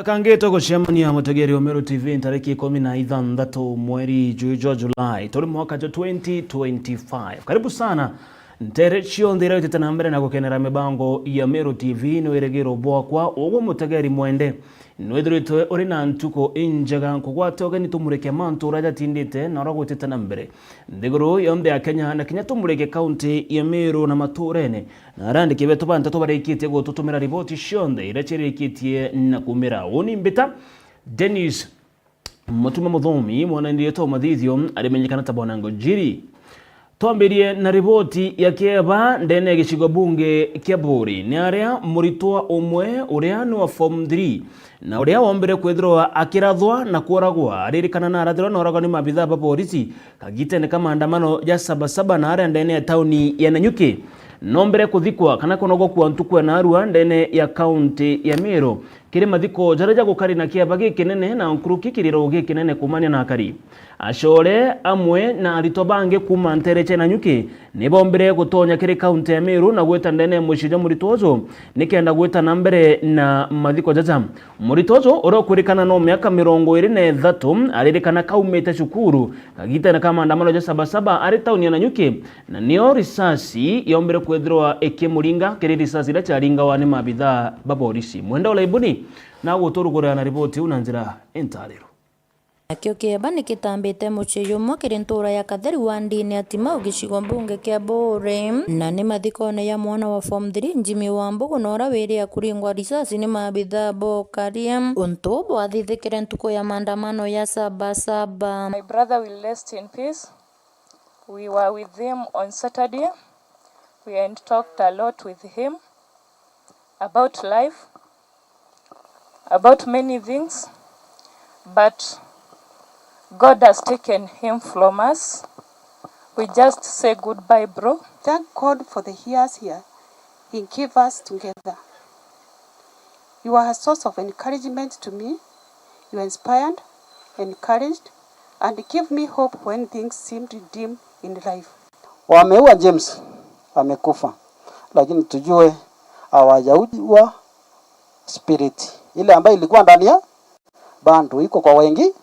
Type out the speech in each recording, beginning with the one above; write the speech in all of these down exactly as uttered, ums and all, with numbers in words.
Kangi tugucemania mutegeri wa Meru T V ntariki ikumi na ithanthatu mweri juju jwa Julai, turi mwaka jwa twenty twenty-five. Karibu sana. Ntere cionthe iria itite na mbere na gukenera mibango ya Meru T V, ni wirigiro bwakwa ugwe mutegeri mwende nwithiritwe uri na ntuku injega. Nkugwate ugeni tumurike mantu uria jatindite na uria gutite na mbere nthiguru yonthe ya Kenya, na kinya tumurike kaunti ya Meru na maturene na arandiki betu ba nteto barikitie gututumira riboti cionthe iria cirikitie na kumira. Uni mbita Dennis Mutuma Muthomi, mwanendiria ta umathithio, arimenyekana ta Bwana Ngojiri. Twambirie na riboti ya kieba ndene ya gicigo bunge kia Buri. Ni aria muritwa umwe uria ni wa form three na uria wombire kwithirwa akirathwa na kworagwa, aririkana na arathirwa na oragwa ni maabithaa ba borisi kagitene ka maandamano ja Saba Saba na aria ndene ya tauni ya Nanyuki. Nombire kuthikwa kana kunogokua ntuku ya narua ndene ya kaunti ya Meru. Kiri mathiko jaria jagukari na kieba gikinene na nkuruki kiriro gikinene kumania na akari. Acore amwe na aritwa bangi kuuma ntere cia Nanyuki ni bombire gutonya kiri kaunti ya Meru na gwita ndene ya mucii jwa muritwa uju nikenda gwita na mbere na mathiko jaja. Muritwa uju uria ukwirikana no miaka mirongo iri na ithatu aririkana kaumite cukuru kagitene ka maandamano ja Saba Saba ari tauni ya Nanyuki, na nio risasi yombire kwithirwa ikimuringa kiri risasi iria ciaringawa ni maabithaa ba borisi. Mwenda Olaibuni na guturugurira na riboti iu na njira intariro. Nakio kieba ni kitambite mucii jumwe kiri ntura ya Katheri wandini ya Timau gicigo mbunge kia Buri, na ni mathikone ya mwana wa form three Jimmy Wambugu na uria wiri akuringwa risasi ni maabithaa ba ukaria. Untu uu bwathithikire ntuku ya maandamano ya Saba Saba. My brother will rest in peace. We were with him on Saturday. We had talked a lot with him about life, about many things, but God has taken him from us. We just say goodbye, bro. Thank God for the years here He gave us together. You are a source of encouragement to me. You inspired, encouraged, and give me hope when things seemed dim in life. Wameua James, amekufa, lakini tujue hawajaua spirit ile ambayo ilikuwa ndani ya bado iko kwa wengi,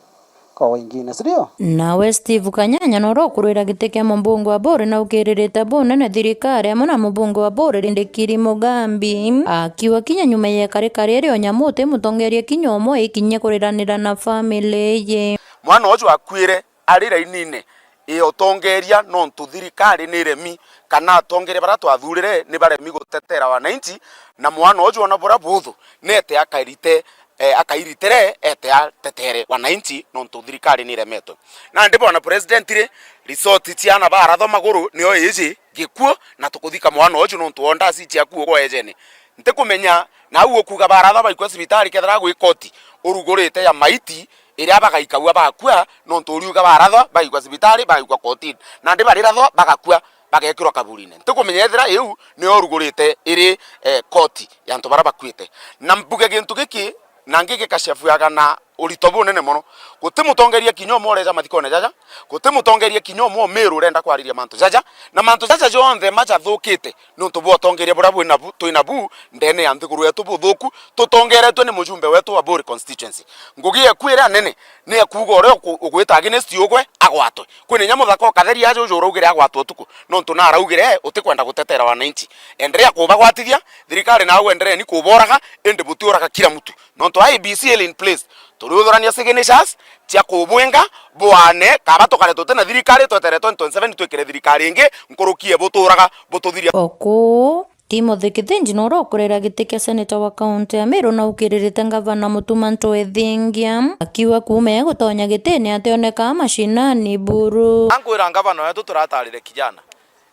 kwa wengine, si ndio? Nawe Steve Kanyanya na uria ukurwira giti kia mubunge wa Buri na ukiririte bunene thirikari amwe na mubunge wa Buri Rindikiri Mugambi akiuga kinya nyuma ya ikarika riri o nyamu uti mutongeria kinya umwe ikinyie kuriranira na family ye. Mwana uju akuire ari rainine ya utongeria nontu thirikari ni iremi, kana atongeria baria twathurire ni baremi gutetera wananchi, na mwana uju ona buria buthu nete akarite, eh, akairitere ete atetere wananchi nontu thirikari ni iremetwe. Nandi bwana president ri, resort cia ana barathwa maguru nio iji gikuo, na tukuthika mwana uju nontu wonda acici akuo kwa ejene. Ntikumenya nau ukuuga barathwa baikua cibitari kethira gwi koti urugurite ya maiti iria bagaikagua bakua, nontu uriuga barathwa bagaikua cibitari, bagaikua kotini, nandi barirathwa bagakua, bagekirwa kaburine. Ntikumenya ethira iu niyo urugurite iri, eh, koti ya antu baria bakuite. Na mbuge gintu giki, na ngigikacabuaga na urito bunene mono. Guti mutongeria kinya umwe ureja mathikone jaja, guti mutongeria kinya umwe umiru urenda kwariria mantu jaja, na mantu jaja jonthe majathukite nontu bwa utongeria buria bwina bu-, twina bu ndene ya nthiguru yetu buthuku, tutongeretwe ni mujumbe wetu wa Buri constituency. Ngugi yeku iria nene ni ya kuuga uria uku-, ugwita against ugwe agwatwe. Kwina inya muthaka ukatheria aja uju uraugire agwatwe utuku, nontu na araugire utikwenda gutetera wananchi. Endelea kubagwatithia, thirikari nau endelee ni kuboraga, indi butiuraga kila mtu. Nontu I E B C iri in place, turiuthurania signatures cia kubwinga bwane, kaba tukare tuti na thirikari, twetere twenty twenty-seven twikire thirikari ingi, nkuruki e buturaga bututhiria. Oku, Timothy Kithinji na uria ukurira giti kia seneta wa kaunti ya Meru na ukiririte ngavana Mutuma Ntwethingia, akiuga kuuma e gutonya gitine ationekaa mashinani buru. Ankwira ngavana wetu turatarire kijana.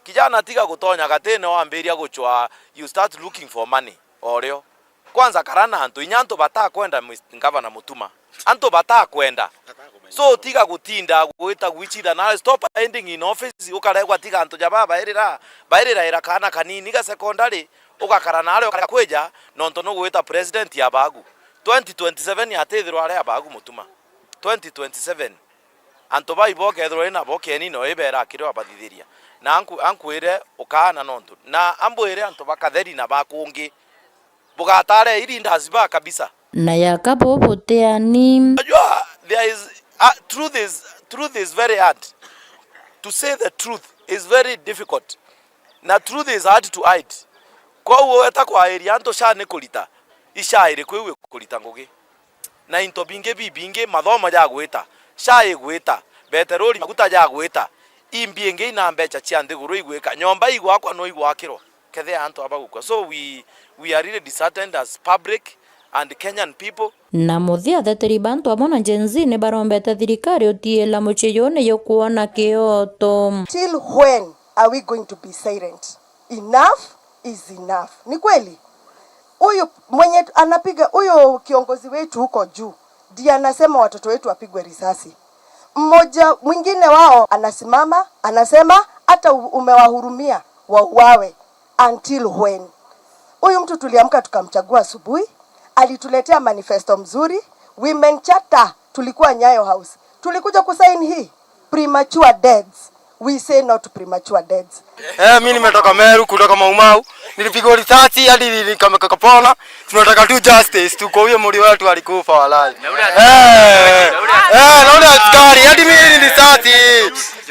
Kijana tiga gutonya gatine wambiria guchwa, you start looking for money. Orio. Kwanza kara na antu, inya antu batakwenda Mister Ngavana Mutuma. Antu batakwenda. So tiga gutinda gwita gwichitha nawe, stop hiding in office, ukaregwa tiga antu ja baba bairira, bairiraira kana kanini ga secondary, ugakara nawe ukarega kwija, nontu nugwita president ya bagu. Twenty twenty-seven atithirwa ari abagu Mutuma. Twenty twenty-seven. Antu baibo ukethirwa ina bo keni no ibera akiri wabathithiria. Na anku-, ankwire ukaana nontu. Na ambwire antu ba Katheri na ba kungi. Bugatare i leaders ba kabisa. Na yaka bubutiani. Unajua, there is, uh, truth is, truth is very hard. To say the truth is very difficult. Na truth is hard to hide. Kwou weta kwairia antu SHA ni kurita, i SHA iriku iu ikurita ngugi? Na into bingi bibingi, mathomo jagwita, SHA igwita, beteroli, maguta jagwita, imbi ingi ina mbecha cia nthiguru igwika, nyomba igwakwa no igwakirwa, kethia antu aba gukua. So we, we are really disheartened as public and Kenyan people. Na muthia, ateteri ba antu amwe na Gen Z ni barombete thirikari utiila mucii juu ni jukwona kioto. Till when are we going to be silent? Enough is enough. Ni kweli? Huyu mwenye anapiga, huyu kiongozi wetu huko juu, ndiye anasema watoto wetu wapigwe risasi. Mmoja mwingine wao anasimama, anasema hata u-, umewahurumia, wauawe. Until when? Huyu mtu tuliamka tukamchagua asubuhi, alituletea manifesto mzuri, Women Charter, tulikuwa Nyayo House. Tulikuja kusign hii. Premature deaths. We say no to premature deaths. Eh, mimi nimetoka Meru, kutoka Mau Mau. Nilipigwa risasi hadi nili-, nikapona. Tunataka tu justice tu kwa huyo mori wetu alikufa walai. Eh, eh, na ule askari, hadi mimi ni risasi.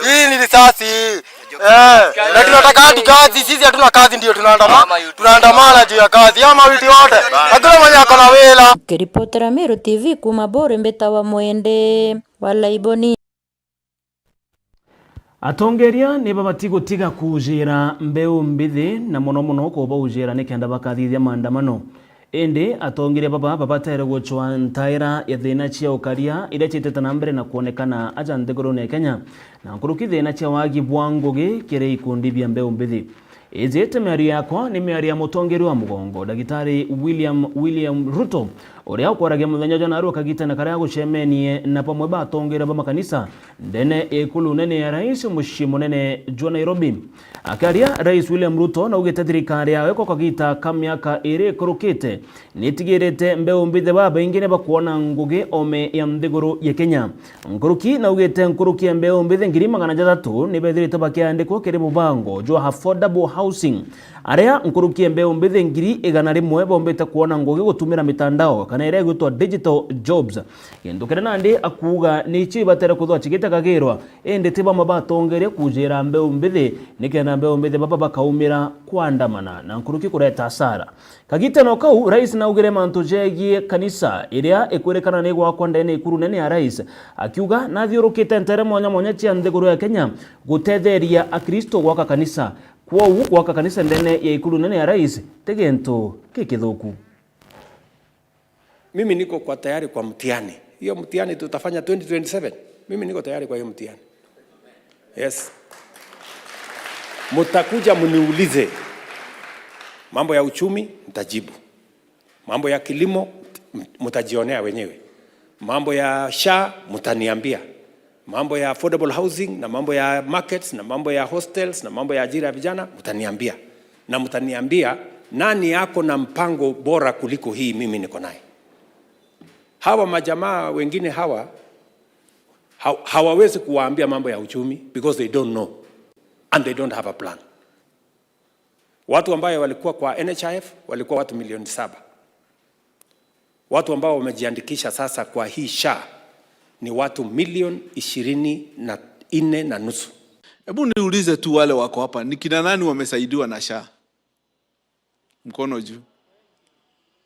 Hii ni risasi. Eh, na tunataka hadi kazi, sisi hatuna kazi ndio tunaandamana. Tunaandamana juu ya kazi. Ama witi wote. Hakuna mwenye ako na wila. Ngiripotera Meru T V kuuma Buri, mbitawa Mwende wa Laiboni. Atongeria ni babati gutiga kuujira mbeu mbithi, na mono mono kubaujira nikenda bakathithia maandamano. Indi atongeria baba babatere gucwa ntaira ya thina cia ukaria iria ciitite na mbere na kwonekana aja nthigurune ya Kenya, na nkuruki thina cia wagi bwa ngugi kiri ikundi bia mbeu mbithi. Iji ti miario yakwa, ni miario ya mutongeria wa mugongo, Ndagitari William, William Ruto, uria ukwaragia muthenya jwa narua kagitene karia agucemenie na bamwe ba atongeria ba makanisa ndene ya ikulu nene ya rais, mucii munene jwa Nairobi. Akiaria, Rais William Ruto naugite thirikari yawe kwa kagita ka miaka iri ikurukite nitigirite mbeu mbithi babaingi ni bakwona ngugi ome ya nthiguru ya Kenya. Nkuruki naugite nkuruki ya mbeu mbithi ngiri magana jathatu ni bethirite bakiandikwo kiri mubango jwa affordable housing, aria nkuruki ya mbeu mbithi ngiri igana rimwe bombite kwona ngugi gutumira mitandao kana iria igwitwa digital jobs. Gintu kiria nandi akuuga nicio ibatere kwithwa cigite kagirwa, indi ti bamwe batongeria kuujira mbeu mbithi, nikenda mbeu mbithi baba bakaumira kwandamana na nkuruki kureta asara. Kagitano kau, rais naugire mantu jegie kanisa iria ikwirikana ni gwakwa ndene ikuru nene ya rais, akiuga nathiurukite ntere mwanya mwanya cia nthiguru ya Kenya gutetheria Akristo gwaka kanisa. Kwou gwaka kanisa ndene ya ikuru nene ya rais ti gintu gikithuku. Mimi niko kwa tayari kwa mtihani. Hiyo mtihani tutafanya twenty twenty-seven. Mimi niko tayari kwa hiyo mtihani. Yes. Mtakuja mniulize. Mambo ya uchumi, nitajibu. Mambo ya kilimo, m-, mtajionea wenyewe. Mambo ya SHA, mtaniambia. Mambo ya affordable housing, na mambo ya markets, na mambo ya hostels, na mambo ya ajira ya vijana, mtaniambia. Na mtaniambia, nani ako na mpango bora kuliko hii mimi niko naye? Hawa majamaa wengine hawa, ha-, hawawezi kuwaambia mambo ya uchumi because they don't know and they don't have a plan. Watu ambayo walikuwa kwa N H I F walikuwa watu milioni saba. Watu ambao wamejiandikisha sasa kwa hii SHA ni watu milioni ishirini na nne na nusu. Hebu niulize tu wale wako hapa, ni kina nani wamesaidiwa na SHA? Mkono juu.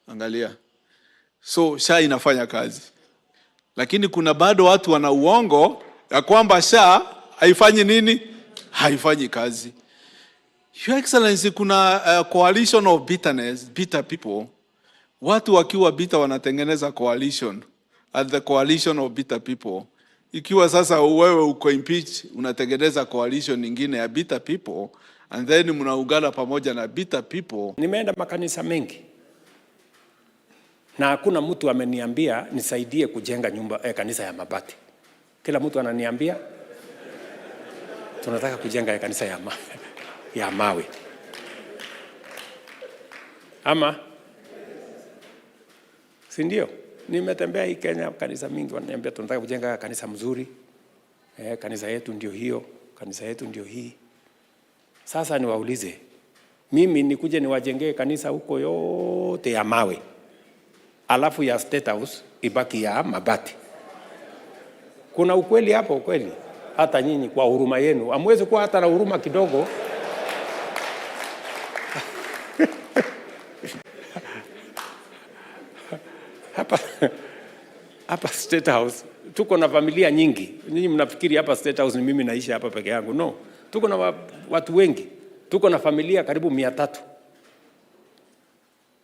Angalia. So, SHA inafanya kazi. Lakini kuna bado watu wana uongo ya kwamba SHA haifanyi nini? Haifanyi kazi. Your Excellency, kuna, uh, coalition of bitterness, bitter people. Watu wakiwa bitter wanatengeneza coalition, and the coalition of bitter people. Ikiwa sasa wewe uko impeach, unatengeneza coalition nyingine ya bitter people, and then mnaungana pamoja na bitter people. Nimeenda makanisa mengi na hakuna mtu ameniambia nisaidie kujenga nyumba, eh, kanisa ya mabati. Kila mtu ananiambia, "Tunataka kujenga ya kanisa ya ma-, ya mawe." Ama, si ndio? Nimetembea hii Kenya, kanisa mingi wananiambia, "Tunataka kujenga kanisa mzuri. Eh, kanisa yetu ndio hiyo, kanisa yetu ndio hii." Sasa niwaulize, mimi nikuje niwajengee kanisa huko yote ya mawe? alafu ya State House ibaki ya mabati. Kuna ukweli hapo kweli? Hata nyinyi kwa huruma yenu, hamwezi kuwa hata na huruma kidogo? Hapa, hapa State House, tuko na familia nyingi. Nyinyi mnafikiri hapa State House ni mimi naishi hapa peke yangu? No. Tuko na wa-, watu wengi. Tuko na familia karibu mia tatu.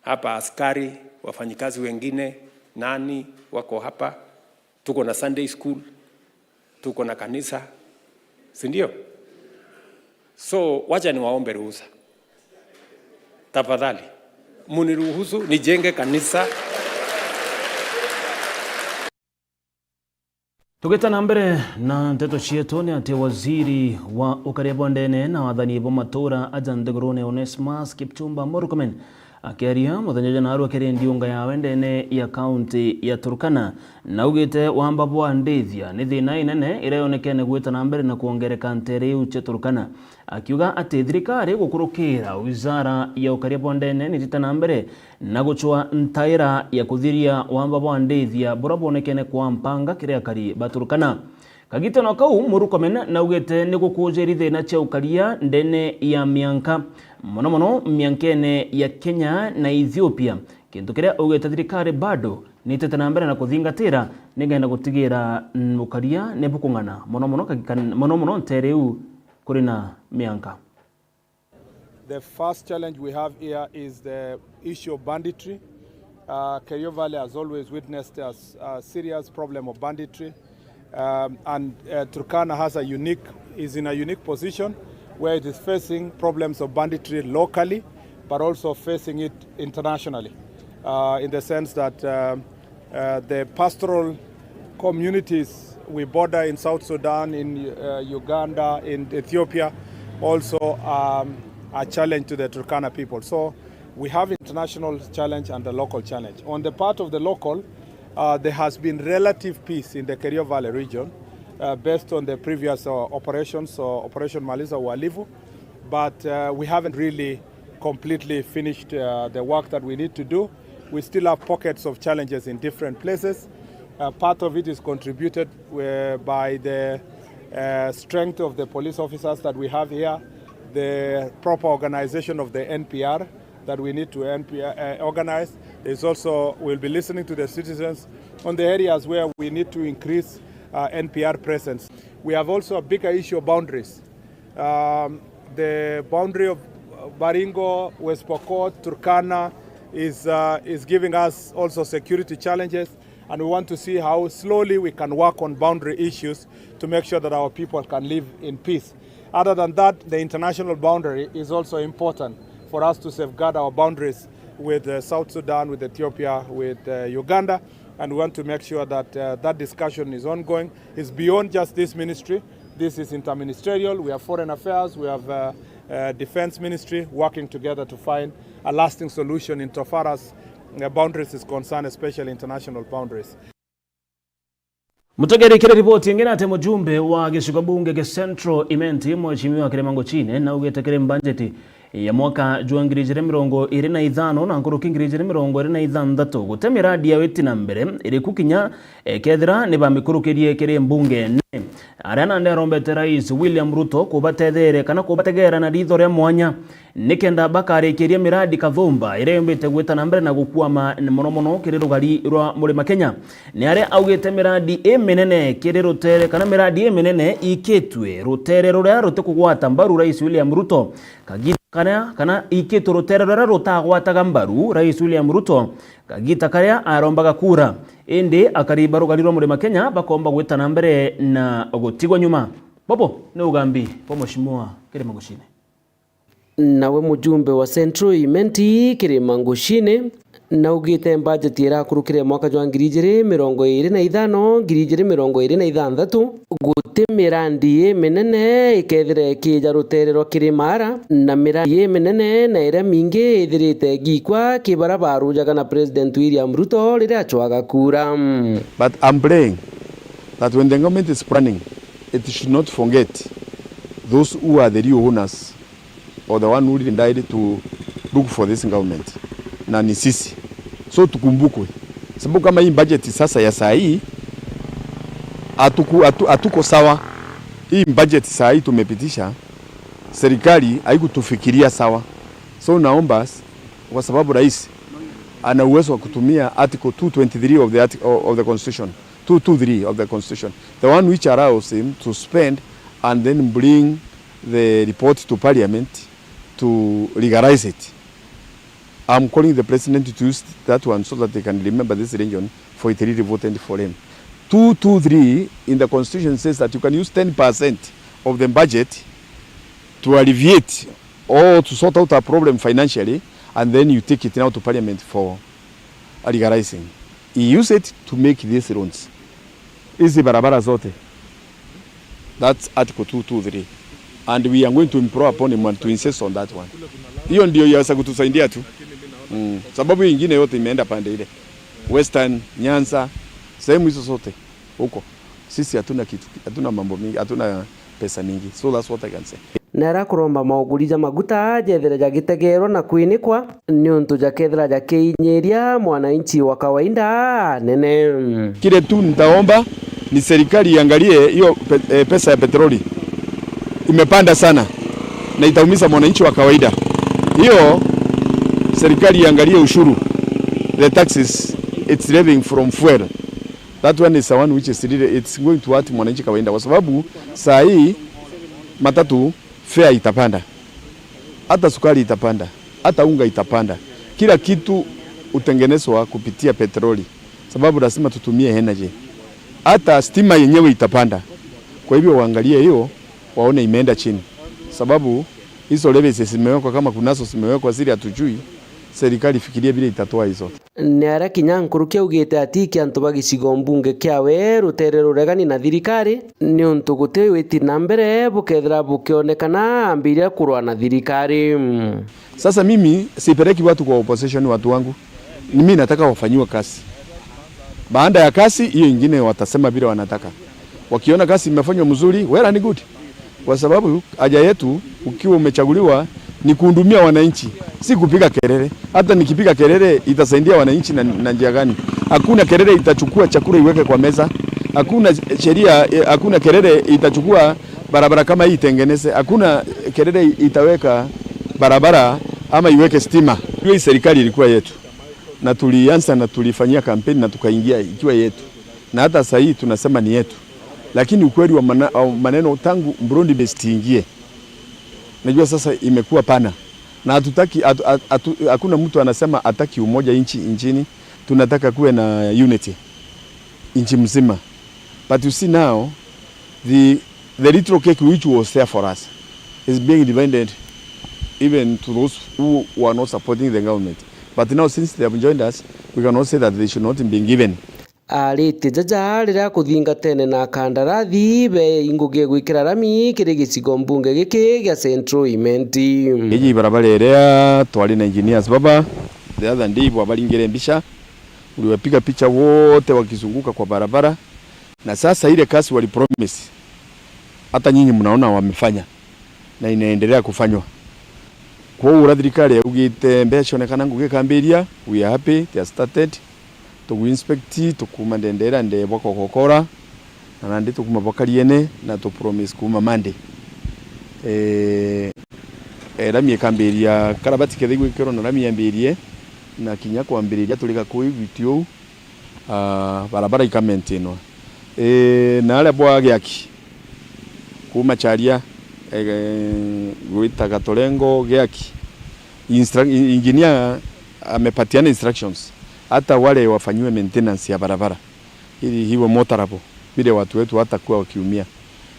Hapa askari, wafanyikazi wengine, nani wako hapa? Tuko na Sunday school, tuko na kanisa, si ndio? So, wacha niwaombe ruhusa. Tafadhali, muniruhusu nijenge kanisa. Tugita na mbere na nteto cietu, ni ati waziri wa ukaria bwa ndene na wathani bwa matura aja nthigurune Onesmus Kipchumba Murkomen akiaria muthenya jwa naarua kiri ndiunga yawe ndene ya kaunti ya Turkana, naugite wamba bwa ndithia ni thina inene iria yonekene gwita na mbere na kwongereka ntere iu cia Turkana. Akiuga ati thirikari gukurukira wizara ya ukaria bwa ndene nitite na mbere na gucwa ntaira ya kuthiria wamba bwa ndithia buria bwonekene kwa mpanga kiri akari ba Turkana. Kagitano kau, Murkomen naugite ni gukujiri thina cia ukaria ndene ya mianka, mono mono miankene ya Kenya na Ethiopia, kintu kiria augite thirikari bado nitite na mbere na kuthingatira nikenda gutigira, mm, ukaria ni bukung'ana, mono mono kagi-, kan-, mono mono ntere iu kuri na mianka. The first challenge we have here is the issue of banditry. Uh, Kerio Valley has always witnessed a, s-, a serious problem of banditry, um, and, uh, Turkana has a unique, is in a unique position where it is facing problems of banditry locally, but also facing it internationally, uh, in the sense that, um, Uh, the pastoral communities we border in South Sudan, in, uh, Uganda, in Ethiopia, also, um, a challenge to the Turkana people. So we have international challenge and the local challenge. On the part of the local, uh, there has been relative peace in the Kerio Valley region, uh, based on the previous, uh, operations, uh, Operation Maliza Uhalifu, but, uh, we haven't really completely finished, uh, the work that we need to do. We still have pockets of challenges in different places. Uh, part of it is contributed, uh, by the, uh, strength of the police officers that we have here, the proper organization of the N P R that we need to N P R, uh, organize. There's also, we'll be listening to the citizens on the areas where we need to increase, uh, N P R presence. We have also a bigger issue of boundaries. Um, the boundary of, uh, Baringo, West Pokot, Turkana is, uh, is giving us also security challenges, and we want to see how slowly we can work on boundary issues to make sure that our people can live in peace. Other than that, the international boundary is also important for us to safeguard our boundaries with, uh, South Sudan, with Ethiopia, with, uh, Uganda, and we want to make sure that, uh, that discussion is ongoing. It's beyond just this ministry. This is interministerial. We have foreign affairs, we have, uh, uh, defense ministry working together to find a lasting solution insofar as, uh, boundaries is concerned, especially international boundaries. Mutegeri, kiri riboti ingi ni ati mujumbe wa gicigo bunge gia Central Imenti, Mheshimiwa Kirima Nguchine, naugite kiri mbanjeti ya mwaka jwa ngiri ijiri mirongo iri na ithano na nkuruki ngiri ijiri mirongo iri na ithanthatu, guti miradi ya witi na mbere iriku kinya, eh, kethira ni bamikurukirie kiri mbunge. Aria nandi arombete Rais William Ruto kubatetheria kana kubategera na ritho ria mwanya nikenda bakarikiria miradi kathumba iria yumbite gwita na mbere na gukwama mono mono kiri rugari rwa Murima Kenya. Ni aria augite miradi iminene kiri rutere, kana miradi iminene ikitwe rutere ruria rutikugwata mbaru Rais William Ruto, kagita karia, kana ikitwe rutere ruria rutagwataga mbaru Rais William Ruto, kagita karia arombaga kura. Indi akari ba rugari rwa Murima Kenya bakomba gwita na mbere na gutigwa nyuma. Bobo ni ugambi bwa Mheshimiwa Kirima Nguchine. Nawe mujumbe wa Central Imenti Kirima Nguchine naugite mbajeti irakurukire mwaka jwa ngiri ijiri mirongo iri na ithano, ngiri ijiri mirongo iri na ithanthatu, guti mirandi iminene ikethira ikija rutere rwa Kirimara, na mirandi iminene na iria mingi ithirite igikwa ki baria barujaga na President William Ruto riria acwaga kura. But I'm praying that when the government is planning, it should not forget those who are the real owners or the one who really died to look for this government, na ni sisi. So tukumbukwe Sababu kama hii budget sasa ya saa hii, hatuku-, hatu-, hatuko sawa. Hii budget saa hii tumepitisha, serikali haikutufikiria sawa. So naomba s-, kwa sababu rais ana uwezo wa kutumia article two twenty-three of the arti-, of the constitution, two two three of the constitution, the one which allows him to spend and then bring the report to parliament to legalize it. I'm calling the president to use that one so that they can remember this region for it really voted for him. two two three in the constitution says that you can use ten percent of the budget to alleviate or to sort out a problem financially, and then you take it now to parliament for legalizing. He used it to make these roads. Hizi barabara zote. That's article two two three. And we are going to implore upon him and to insist on that one. Hiyo ndio yaweza kutusaidia tu. Mm. Sababu hii ingine yote imeenda pande ile. Western, Nyanza, sehemu hizo zote huko. Sisi hatuna kitu, hatuna mambo mingi, hatuna pesa mingi. So that's what I can say. Na aria kuromba mauguri ja maguta jethire jagitegeerwa na kwinikwa, niuntu jakethira jakiinyiria mwananchi wa kawaida nene. Kile tu nitaomba ni serikali iangalie hiyo pe-, eh, pesa ya petroli imepanda sana na itaumiza mwananchi wa kawaida. Hiyo serikali iangalie ushuru, the taxes it's levying from fuel. That one is the one which is really, it's going to hurt mwananchi kawaida, kwa sababu saa hii matatu fare itapanda, hata sukari itapanda, hata unga itapanda, kila kitu hutengenezwa kupitia petroli, sababu lazima tutumie energy. Hata stima yenyewe itapanda. Kwa hivyo waangalie hiyo, waone imeenda chini, sababu hizo levies zimewekwa, kama kunazo zimewekwa zile hatujui, serikali ifikirie vile itatoa hizo. Ni aria kinya nkuruki augite atikia antu ba gicigo mbunge kiawe rutere ruregani na thirikari, niuntu guti witi na mbere bukethira bukionekana ambiria kurwa na thirikari. Sasa mimi sipeleki watu kwa opposition, watu wangu. Mimi nataka wafanyiwe kazi. Baada ya kazi, hiyo ingine watasema vile wanataka. Wakiona kazi imefanywa mzuri, well and good. Kwa sababu haja yetu, ukiwa umechaguliwa, ni kuhudumia wananchi, si kupiga kelele. Hata nikipiga kelele, itasaidia wananchi na, na njia gani? Hakuna kelele itachukua chakula iweke kwa meza. Hakuna sheria, eh, hakuna kelele itachukua barabara kama hii itengeneze. Hakuna kelele itaweka barabara ama iweke stima. Hiyo hii serikali ilikuwa yetu. Na tulianza na tulifanyia kampeni na tukaingia ikiwa yetu. Na hata saa hii tunasema ni yetu. Lakini ukweli wa mana-, wa maneno, tangu broad based iingie, najua sasa imekuwa pana. Na hatutaki, hatu-, hatu-, hakuna mtu anasema hataki umoja nchi, nchini. Tunataka kuwe na unity nchi mzima. But you see now, the, the little cake which was there for us is being divided even to those who were not supporting the government. But now, since they have joined us, we cannot say that they should not be given. Aritie jaja riria kuthingatene na kandarathi be ngugi ya gwikira rami kiri gicigo mbunge giki gia Central Imenti. Iji ibarabara iria twari na engineers baba, the other day bwabaringire mbica, uliwapiga picha wote wakizunguka kwa barabara, na sasa ile kazi walipromise, hata nyinyi mnaona wamefanya na inaendelea kufanywa. Kwoguo uria thirikari yaugite mbeca cionekana ngugi ikambiria, we are happy, they are started. Tugu inspect, tukuma Ndendera, ndee bwa Kokokora, na nandi tukuma bwa Kariene, na tu promise kuma Monday. Eh, eh, rami ikambiria, karabati kethira igwikirwa na rami yambirie, na kinya kwambiriria turi Gakui gwiti uu, ah, barabara ikamaintainwa. Eh, na aria bwa Giaki, kuma Charia, eh, gwita Gatorengo Giaki, instru-, engineer amepatiana instructions hata wale wafanyiwe maintenance ya barabara ili iwe motorable, vile watu wetu hatakuwa wakiumia.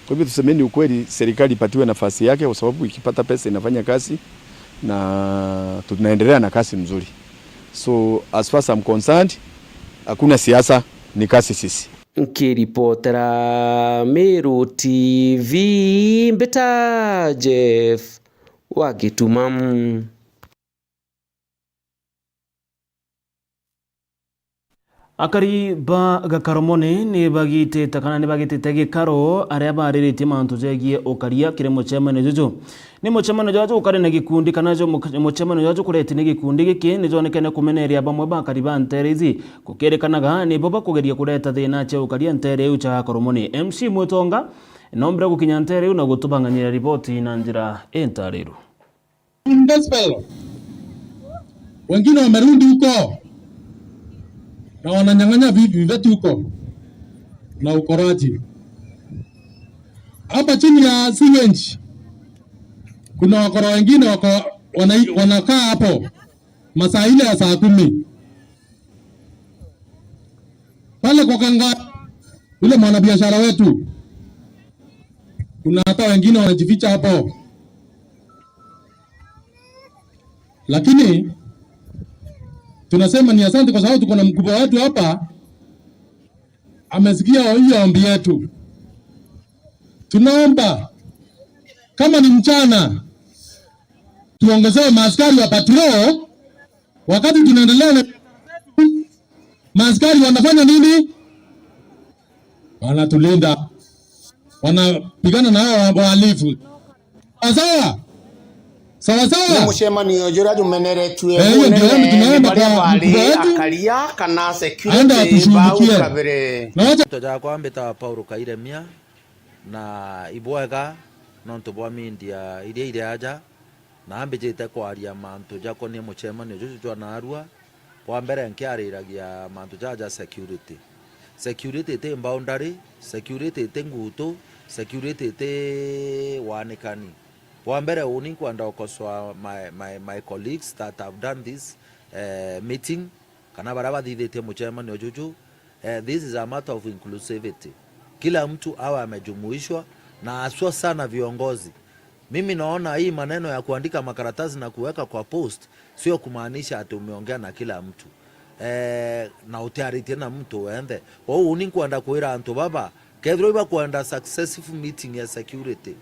Kwa hivyo, tusemeni ukweli, serikali ipatiwe nafasi yake, kwa sababu ikipata pesa inafanya kazi na tunaendelea na kazi mzuri. So, as far as I'm concerned, hakuna siasa, ni kazi sisi. Nkiripotera Meru T V, mbita Jeff wa Gituma. Akari ba Gakaromone ni bagitite kana ni bagitite gikaro aria bariritie mantu jegie ukaria kiri mucemanio juju. Ni mucemanio jwa jukari na gikundi kana jo muc-, mucemanio jwa jukureti ni gikundi giki ni jonekene kumeneria bamwe ba akari ba ntere iji, gukirikanaga nibo bakugeria kureta thina cia ukaria ntere iu cia Gakaromone. M C Mwitonga nombire gukinya ntere iu na gutubang'anyira riboti na njira intariru. Gospel. Wengine wamerudi huko na wananyang'anya vi-, viveti huko na ukoraji. Hapa chini ya sewage kuna wakora wengine wako wana-, wanakaa hapo masaa ile ya saa kumi. Pale kwa Kanga, yule mwanabiashara wetu, kuna hata wengine wanajificha hapo. Lakini tunasema ni asante kwa sababu tuko na mkubwa wetu hapa, amesikia hiyo ombi yetu. Tunaomba kama ni mchana, tuongezewe maaskari wa patrol. Wakati tunaendelea na maaskari wanafanya nini? Wanatulinda. Wanapigana na hao wahalifu. Sawa sawa? Sawa sawa? Ni mucemanio juria jumeneretue. Eh, hiyo ndio ombi tunaomba kwa mkubwa wetu. Akaria kana security aende atushughulikie. Bau kabere. Na wacha Rita jakwa mbitawa Paulo Kairemia, na ibwega nontu bwa media iria iri aja. Na ambijite kwaria mantu jakonie mucemanio juju jwa naarua. Bwa mbere, nkiariragia mantu jaja ja security. Security iti boundary, security iti ngutu, security iti wanikani. Bwa mbere, uni nkwenda ukosoa my, my, my colleagues that have done this, eh, meeting, kana baria bathithitie mucemanio juju. Eh, this is a matter of inclusivity. Kila mtu awe amejumuishwa, na haswa sana viongozi. Mimi naona hii maneno ya kuandika makaratasi na kuweka kwa post sio kumaanisha ati umeongea na kila mtu, eh, na utiaritie na mtu wenthe. Kwou uni nkwenda kwira antu baba, kethirwa ibakwenda successful meeting ya security,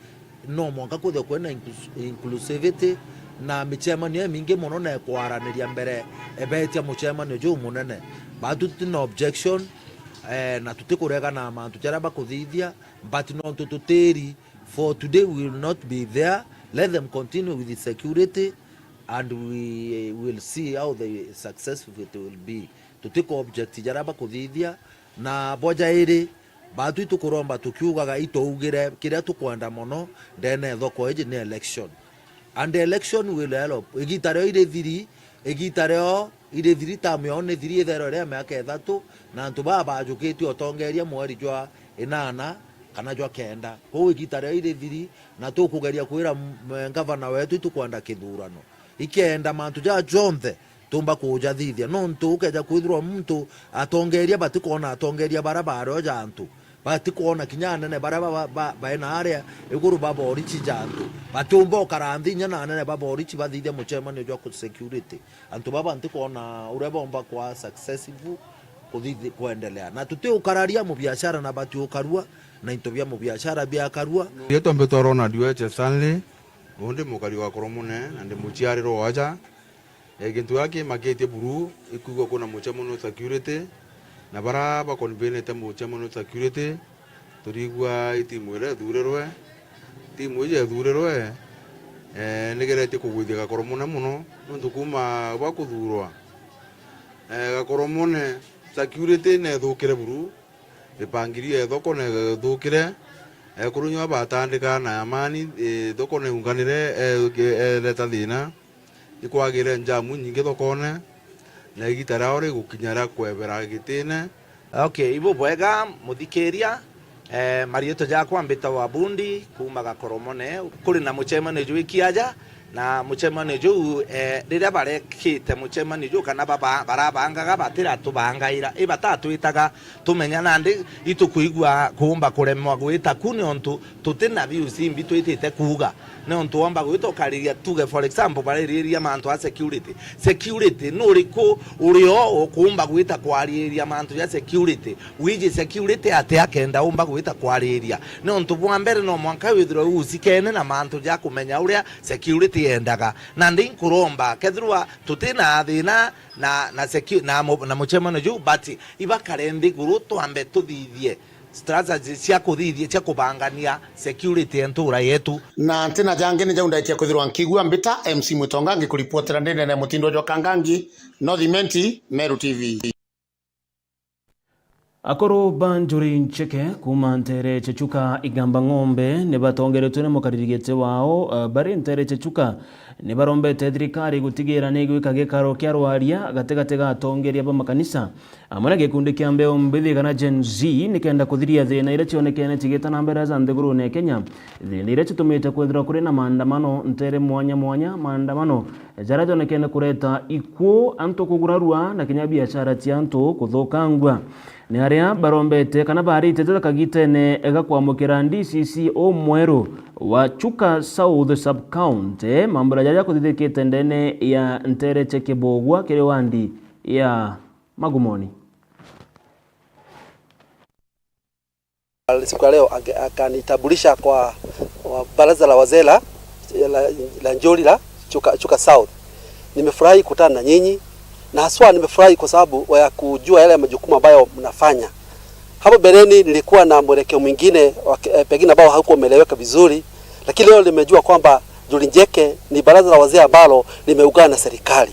no mwanka kwithirwe kwina inclus-, inclusivity na micemanio imingi mono na ikwaraniria mbere ebetia mucemanio juu munene. Batu tutina objection, eh, na tutikuregana na mantu jaria bakuthithia, but nontu tutiri, for today we will not be there, let them continue with the security and we will see how the successful it will be. Tutiko object jaria bakuthithia, na bwa jairi, batu itukuromba tukiugaga ituugire kiria tukwenda mono ndene ya thoko iji ni election. And the election will help. Igita rio irithiri, igita rio irithiri, term yao ni thiri, itherwa iri ya miaka ithatu, na antu baa bajukitie utongeria mweri jwa inana kana jwa kenda. Kwou igita rio irithiri, na tukugeria kwira m-, m-, ngavana wetu itukwenda kithurano. Ikenda mantu jaa jonthe tumba kujathithia, nontu ukeja kwithirwa muntu atongeria batikwona atongeria baria bario ja antu, batikwona kinya anene baria ba, ba, ba, baina aria iguru ba borichi ja antu, batiumba ukara nthi inya na anene ba borichi bathithia mucemanio jwa ku-, security. Antu baba ntikwona uria bomba kwa successful kuthithi-, kwendelea. Na tutiukararia mubiashara na batiukarua, na into bia mubiashara biakarua. Rietwa mbitwa Ronald Weche Stanley, undi mukari wa Koromone, na ndi muciarirwo wa aja. E, gintu gia kimakitie buru, ikwigua kwina mucemanio security, na bara bakonvenete mucemanio security, turigua i timu iria ithurirwe. Timu iji yathurirwe, e, nigeretie kugwithia Gakoromone mono, nontu kuma bwa kuthurwa, e, Gakoromone security nethukire buru, mipangilio ya thoko nethukire, ekuru nyua batandika na amani, e, thoko neunganire, e, ereta thina. Ikwagire njamu inyingi thokone, na igita riao rigukinya ria kwebera gitine. Okay, ibubwega muthikiria. Eh, marietwa jakwa mbitagwa Bundi, kuuma Gakoromone. Kuri na mucemanio jwi kiaja, na mucemanio juu, eh, riria barekite mucemanio juu, kana baba-, barabangaga, batiratubangaira, i batatwitaga tumenya nandi itukwigua kuumba kuremwa gwita ku, niontu tuti na views imbi twitite kuuga. Niuntu womba gwita ukariria, tuge for example, barariria mantu a security. Security nuriku urio ukuumba gwita kwariria mantu ja security? Wiji security atia kenda umba gwita kwariria? Niuntu bwa mbere no mwanka withirwe usikene na mantu ja kumenya uria security yendaga. Nandi nkuromba, kethirwa tutina thina na, na secu-, na mu-, na mucemanio juu, but ibakare nthiguru twambe tuthithie strategy cia kuthithia, cia kubangania security ya ntura yetu. Na ntina jangi ni jau ndaikia kwithirwa nkigua mbita, M C Mwitonga ngikuripotera ndi ndene ya mutindo jwa Kangangi, North Imenti, Meru T V. Akuru ba njuri ncheke kuuma nteere cia Chuka Igamba Ng'ombe ni batongeretwe ni mukariri giti wao, eh, bari nteere cia Chuka ni barombete thirikari gutigira ni igwika gikaro kia rwaria gatigati ga atongeria ba makanisa amwe na gikundi kia mbeu mbithi kana Gen Z, nikenda kuthiria thina iria cionekene cigita na mbere aja nthigurune ya Kenya, thina iria citumite kwithirwa kuri na maandamano nteere mwanya mwanya, maandamano jaria jonekene kureta ikuu, antu kugurarua na kinya biashara cia antu kuthukangua. Ni aria barombete kana baritete kagitene ga kwamukira D C C umweru wa Chuka South Sub-County, mambura jaria kuthithikite ndene ya nteere cia Kibugua kiri wandi ya Magumoni. Siku ya leo ake-, akanitambulisha kwa, kwa baraza la wazee la, la, la Njuri la Chuka, Chuka South. Nimefurahi kukutana na nyinyi, na haswa nimefurahi kwa sababu ya kujua yale majukumu ambayo mnafanya. Hapo mbeleni nilikuwa na mwelekeo mwingine wa ki-, eh, pengine ambao haukuwa umeeleweka vizuri, lakini leo nimejua kwamba Njuri Ncheke ni baraza la wazee ambalo limeungana na serikali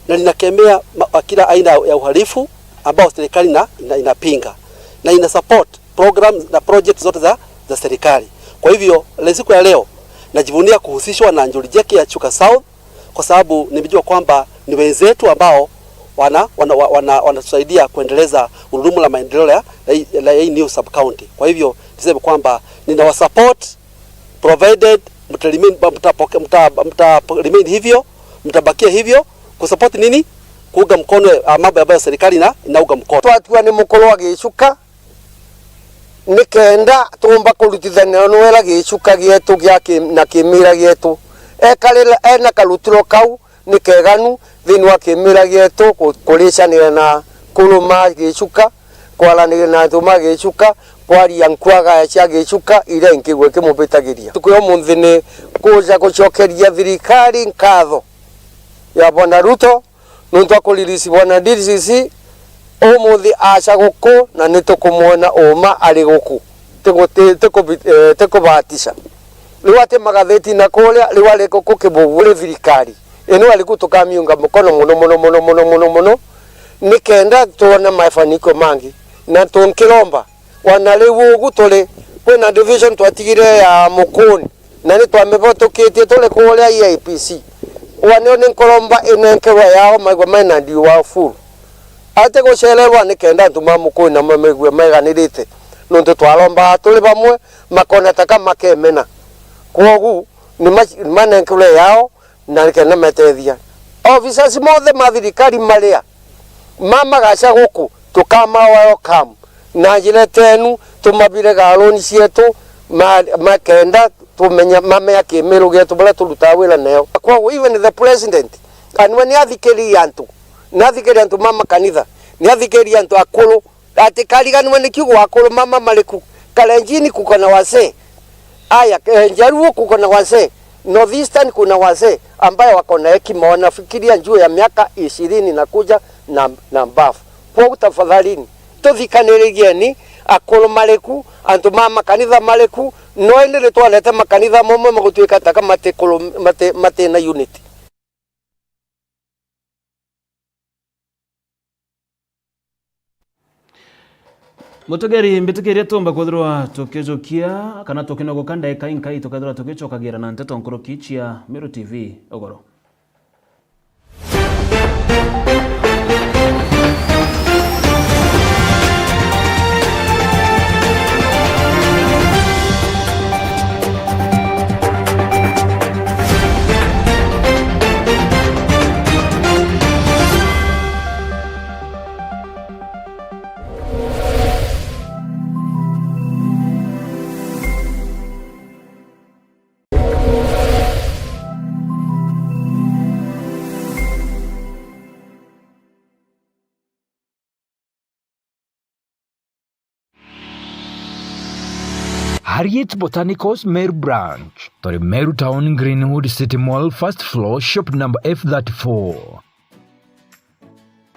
na linakemea ma-, kila aina ya uhalifu ambao serikali ina-, ina-, inapinga na ina support programs na project zote za, za serikali. Kwa hivyo, le-, siku ya leo najivunia kuhusishwa na Njuri Ncheke ya Chuka South kwa sababu nimejua kwamba ni wenzetu ambao wana, wana, wa-, wana, wanatusaidia kuendeleza gurudumu la maendeleo ya, ya, ya hii new sub county. Kwa hivyo, niseme kwamba ninawasupport provided mta remain, mta, mta, mta remain hivyo, mtabakia hivyo, kusupport nini? Kuunga mkono, ah, mambo ambayo serikali ina-, inaunga mkono. Twatua ni mukuru wa Gichuka, nikenda tuumba kurutithania nwera Gichuka gietu gia ki-, na kimira gietu. Ekarira ena karutiro kau ni keganu thiini wa kimira gietu ku-, kuricanira na kuruma Gichuka, kwaraniria na antu ma Gichuka, kwaria nkuagaya cia Gichuka iria inkigua ikimubitagiria. Ntuku ya umunthi ni kuja gucokeria thirikari nkatho ya Bwana Ruto nuntu wa kuririsi Bwana D C C umunthi aca guku, na ni tukumwona uma ari guku. Tigu-, ti-, tikubi-, eh, tikubahatisha. Riu ati magatheti na kuria, riu ari guku Kibugu ri thirikari. Ino ari ku tukamiunga mukono muno, muno, muno, muno, muno, muno, nikenda twone mafanikio mangi. Na tunkiromba, wana riu ugu turi, kwina division twatigire ya Mukuni, na ni twamibotukitie turi kuria E I P C. Wana ni nkuromba inenkerwe yao maigua mena ndiu wa furu. Ati gucererwa nikenda antu ma Mukuni na mamigue meganirite, nuntu twaromba turi bamwe, makona ta ka makemena. Kwogu, ni ma-, ni manenkerwe yao, na nikenda metethia. Officers monthe ma thirikari maria mamagaca guku, tukama welcome na njira itenu, tumabire galoni cietu, ma-, makenda tumenya, mamea kimiru gietu baria turutaga wira nayo. Kwoguo, even the president, anwe ni athikiririe antu, ni athikiririe antu ma makanitha, ni athikiririe antu akuru, atikariganwe ni kiugo akuru mama mariku. Kalenjini kuko na wazee. Aya, eh, Jaluo kuko na wazee. North Eastern kuna wazee ambaye wako na hekima, wanafikiria juu ya miaka ishirini na kuja na, na above. Kwogu tafadhalini, tuthikanirigieni akuru mariku, antu ma makanitha mariku, no indi ni twonete makanitha momwe magutuika ta ka matikuru-, mati-, mati na unity. Mutegeri, mbitikiria tuumba kwithirwa tukijukia kana tukinogoka ndagika inkai, tukethirwa tugicokagira na nteto nkuruki cia Meru T V ugoro. Harriet Botanicals Meru Branch. Turi Meru Town, Greenwood City Mall, first floor, shop number F thirty-four.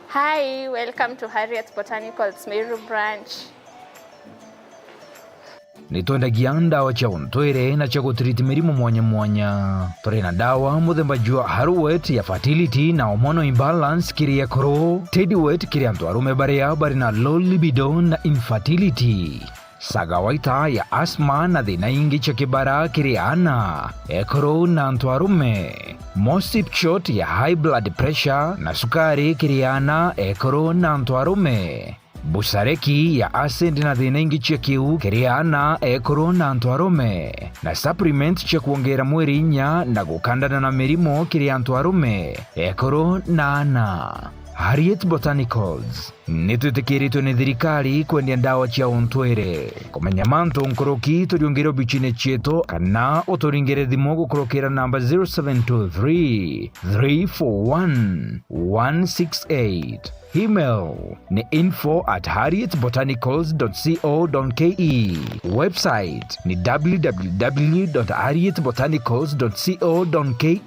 Hi, welcome to Harriet Botanicals Meru Branch. Ni twendagia ndawa cia untwire na cia gutreat mirimo mwanya mwanya. Turi na ndawa muthemba jwa Haruwet ya fertility na hormonal imbalance kiri ekuru, Tediwet kiri antu arume baria bari na low libido na infertility, Sagawaita ya asthma na thina ingi cia kibara kiri aana, ekuru na antu arume, Mosipchot ya high blood pressure na sukari kiri aana, ekuru na antu arume, Busareki ya acid na thina ingi cia kiu kiri aana, ekuru na antu arume, na supplement cia kwongera mwiri inya na gukandana na mirimo kiri antu arume, ekuru na aana. Harriet Botanicals. Ni twitikiritwe ni thirikari kwendia ndawa cia untwire. Kumenya mantu nkuruki, turiungire obichine cietu kana uturingire thimu gukurukira namba zero seven two three, three four one, one six eight. Email ni info at harriet botanicals dot co dot ke. Website ni w w w dot harriet botanicals dot co dot ke.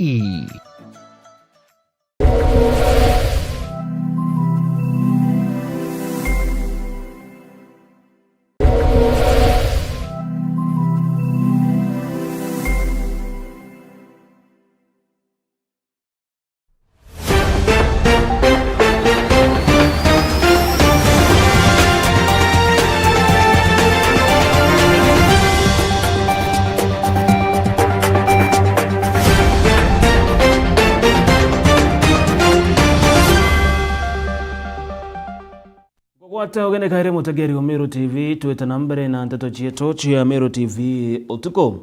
Ngugwata ugeni kairi mutegeri wa Meru T V, twite na mbere na nteto cietu cia Meru T V utuku.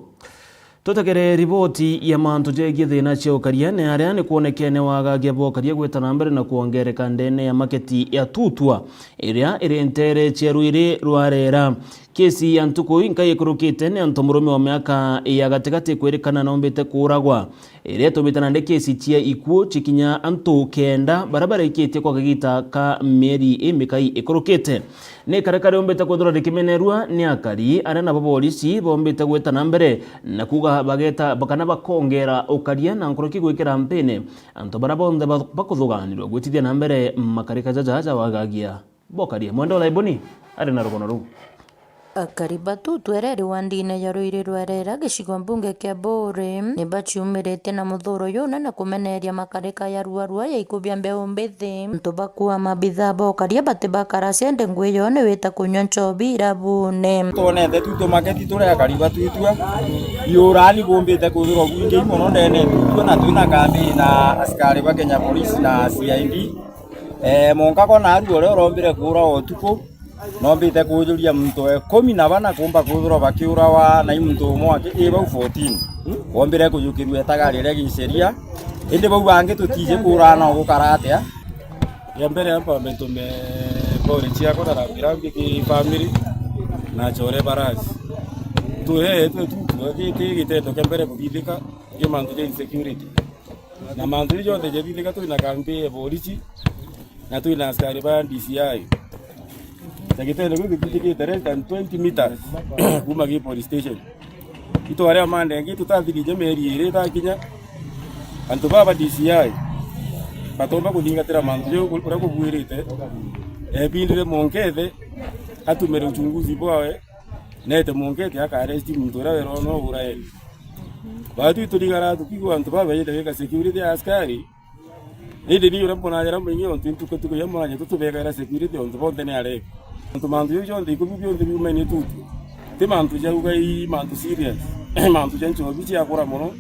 Tutegere riboti ya mantu jegie thina cia ukaria ni aria ni kwonekene wagagia bwa ukaria gwita na mbere na kwongereka ndene ya maketi ya Tutwa, iria iri nteere cia rwiri rwa Rera. Kesi ya ntuku inkai ikurukite ni antu murume wa miaka ya gatigati kwirikana nombite kuuragwa, iria itumite nandi kesi cia ikuu cikinya antu kenda baria barikitie kwa kagita ka mieri imikai ikurukite. Ni karekare umbite kwithirwa rikimenerua ni akari aria nabo borisi bombite gwita na mbere na kuuga bageta kana bakongera ukaria na nkuruki gwikira mpine antu baria bonthe ba-, bakuthuganirwa gwitithia na mbere makarika jaja ja wagagia. Bokaria. Mwenda Olaiboni ari na rugono ruu. Akari ba Tutwa iria iri wandine ya Ruiri rwa Rera, gicigo mbunge kia Buuri, ni baciumiritie na muthuro juu na kumeneria makarika ya ruarua ya ikubia mbeu mbithi. Antu bakua mabithaa bokaria bati bakara ciende ngui yo ni wita kunywa nchobi irabune. Twonete tu tumaketi turi akari ba Tutwa, iurani bumbite kwithirwa bwingi mono ndene Tutwa, na twina kambi na askari ba Kenya Police na C I D. Eh, monka ko naru uria urombire kuura o utuku, nombite kujuria muntu wa ikumi na bana kumba kwithirwa bakiurawa na i muntu umwe aki-, i bau fourteen. Wombire kujukirua itagari ria giceria, indi bau bangi tutiji kuurana o gukara atia. Ya mbere amba mbe ntume pole ciakwa na rambirambi ki family na chore barasi. Tuhe, twe tu, tu, ki, ki gitendo kia mbere kuthithika, ki mantu ja insecurity. Na mantu jau jonthe jathithika, twina kambi ya borisi, na twina askari ba D C I. Na gitendo kiu githithikite less than twenty meters kuma ki police station. Itware amande angi tutathirije mieri iri itakinya, antu baba D C I batomba kuthingatira mantu jau uria kubuirite. Ebindire Monkethe atumire uchunguzi bwawe, nete Monkethe akaresti muntu uria werwa no uraeni. Batu iturigara tukigwa antu baba yenda wika security ya askari. Indi ni uria mbonagera mwingi ontu ntuku tuku ya mwanya tutubegaira security ontu bonthe ni arebe. Ontu mantu jau jonthe ikumi bionthe biumaine tutu. Ti mantu jauga i mantu serious. Mantu ja nchobi ciakura mono.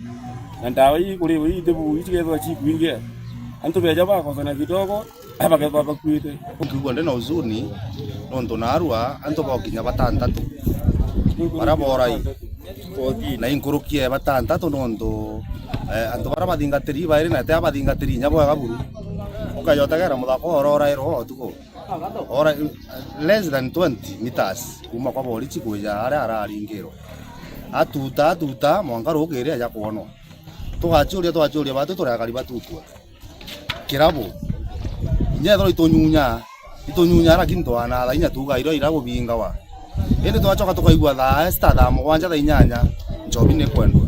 Na ndawa ii kuri ii tibu ii cigethwa cikwingia. Antu beja bakosana kidogo, bakethwa bakuite. Ukiigua ndi na huzuni, nontu naarua antu bokinya batantatu baria borai. Na inkuruki e batantatu nontu, eh, antu baria bathingatiri bairi na ti abathingatiri inya bwega buru. Ukajotegera muthako oro orairwo utuku. Ora, less than twenty meters kuma kwa borisi kwija aria araringirwa. Atuta, atuta, mwanka rukiri aja kwonwa. Tugaciuria, twaciuria batu turi akari ba Tutwa. Kirabu. Inya ethirwa itunyunya, itunyunya, lakini twanatha inya tuga irio ira gubingawa. Indi twacoka tukaigua thaa sita, thaa mugwanja, thaa inyanya, nchobi ni kwendwa.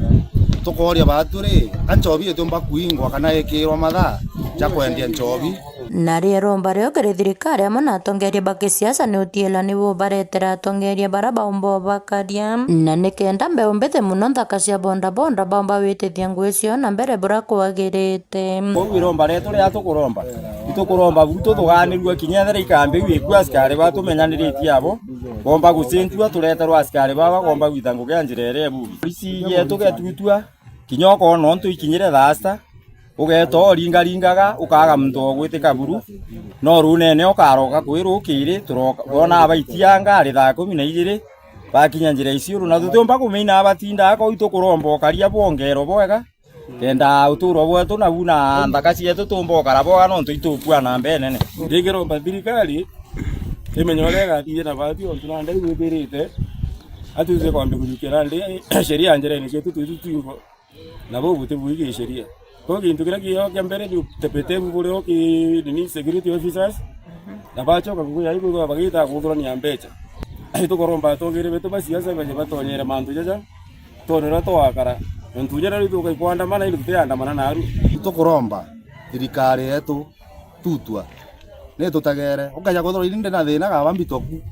Tukooria baatu ri, a nchobi itiumba kuingwa kana ikirwa mathaa ja kwendia nchobi? Na riu iromba rio kiri thirikari amwe na atongeria ba kisiasa ni utiila nibo baretera atongeria bara baumba ubakaria, na ni kenda mbeu mbithi mono nthaka cia bodaboda baumba witithia ngui cio na mbere bura kwagirite. Kwou iromba rietu riria tukuromba, itukuromba buru tuthuganirue kinya ethira ikambi iu ikua askari ba tumenyaniritie abo, bomba gucintua tureterwa askari baba bomba gwita ngugi ya njira iria iburi. Polisi yetu getutua, kinya ukoona untu ikinyire thaa sita, ugeeta uringaringaga, ukaaga muntu wa gwitika buru. No ruunene ukaroka kwi rukiri, turoka, wona abaitianga ari thaa kumi na ijiri, bakinya njira Isiolo, na tutiumba kumenya abatindaga kau, itukuromba ukaria bwongero bwega, kenda uturo bwetu nabu na nthaka cietu tumba ukara bwega, nontu itukua namba inene. Ndingiromba thirikari imenye uria igathithia na bathi, ontu nandi igwithirite, atuize kwambi kujukira ndi sheria njerene cietu twitu twingo. Na bau buti bui gisheria. Kwou gintu kiria kio kia mbere ni utepetevu buria uki nini security officers, na bacoka kukuya ibu bagita kuthurania mbeca. Itukuromba atongere betu ba siasa baje batonyere mantu jaja, twone uria twakara. Mantu jaria riu tukai kwandamana, indi tutiandamana naru. Itukuromba thirikari yetu tutua. Ni tutegere. Ukeja kwithirwa ini ndi na thina, gaba mbitwa ku.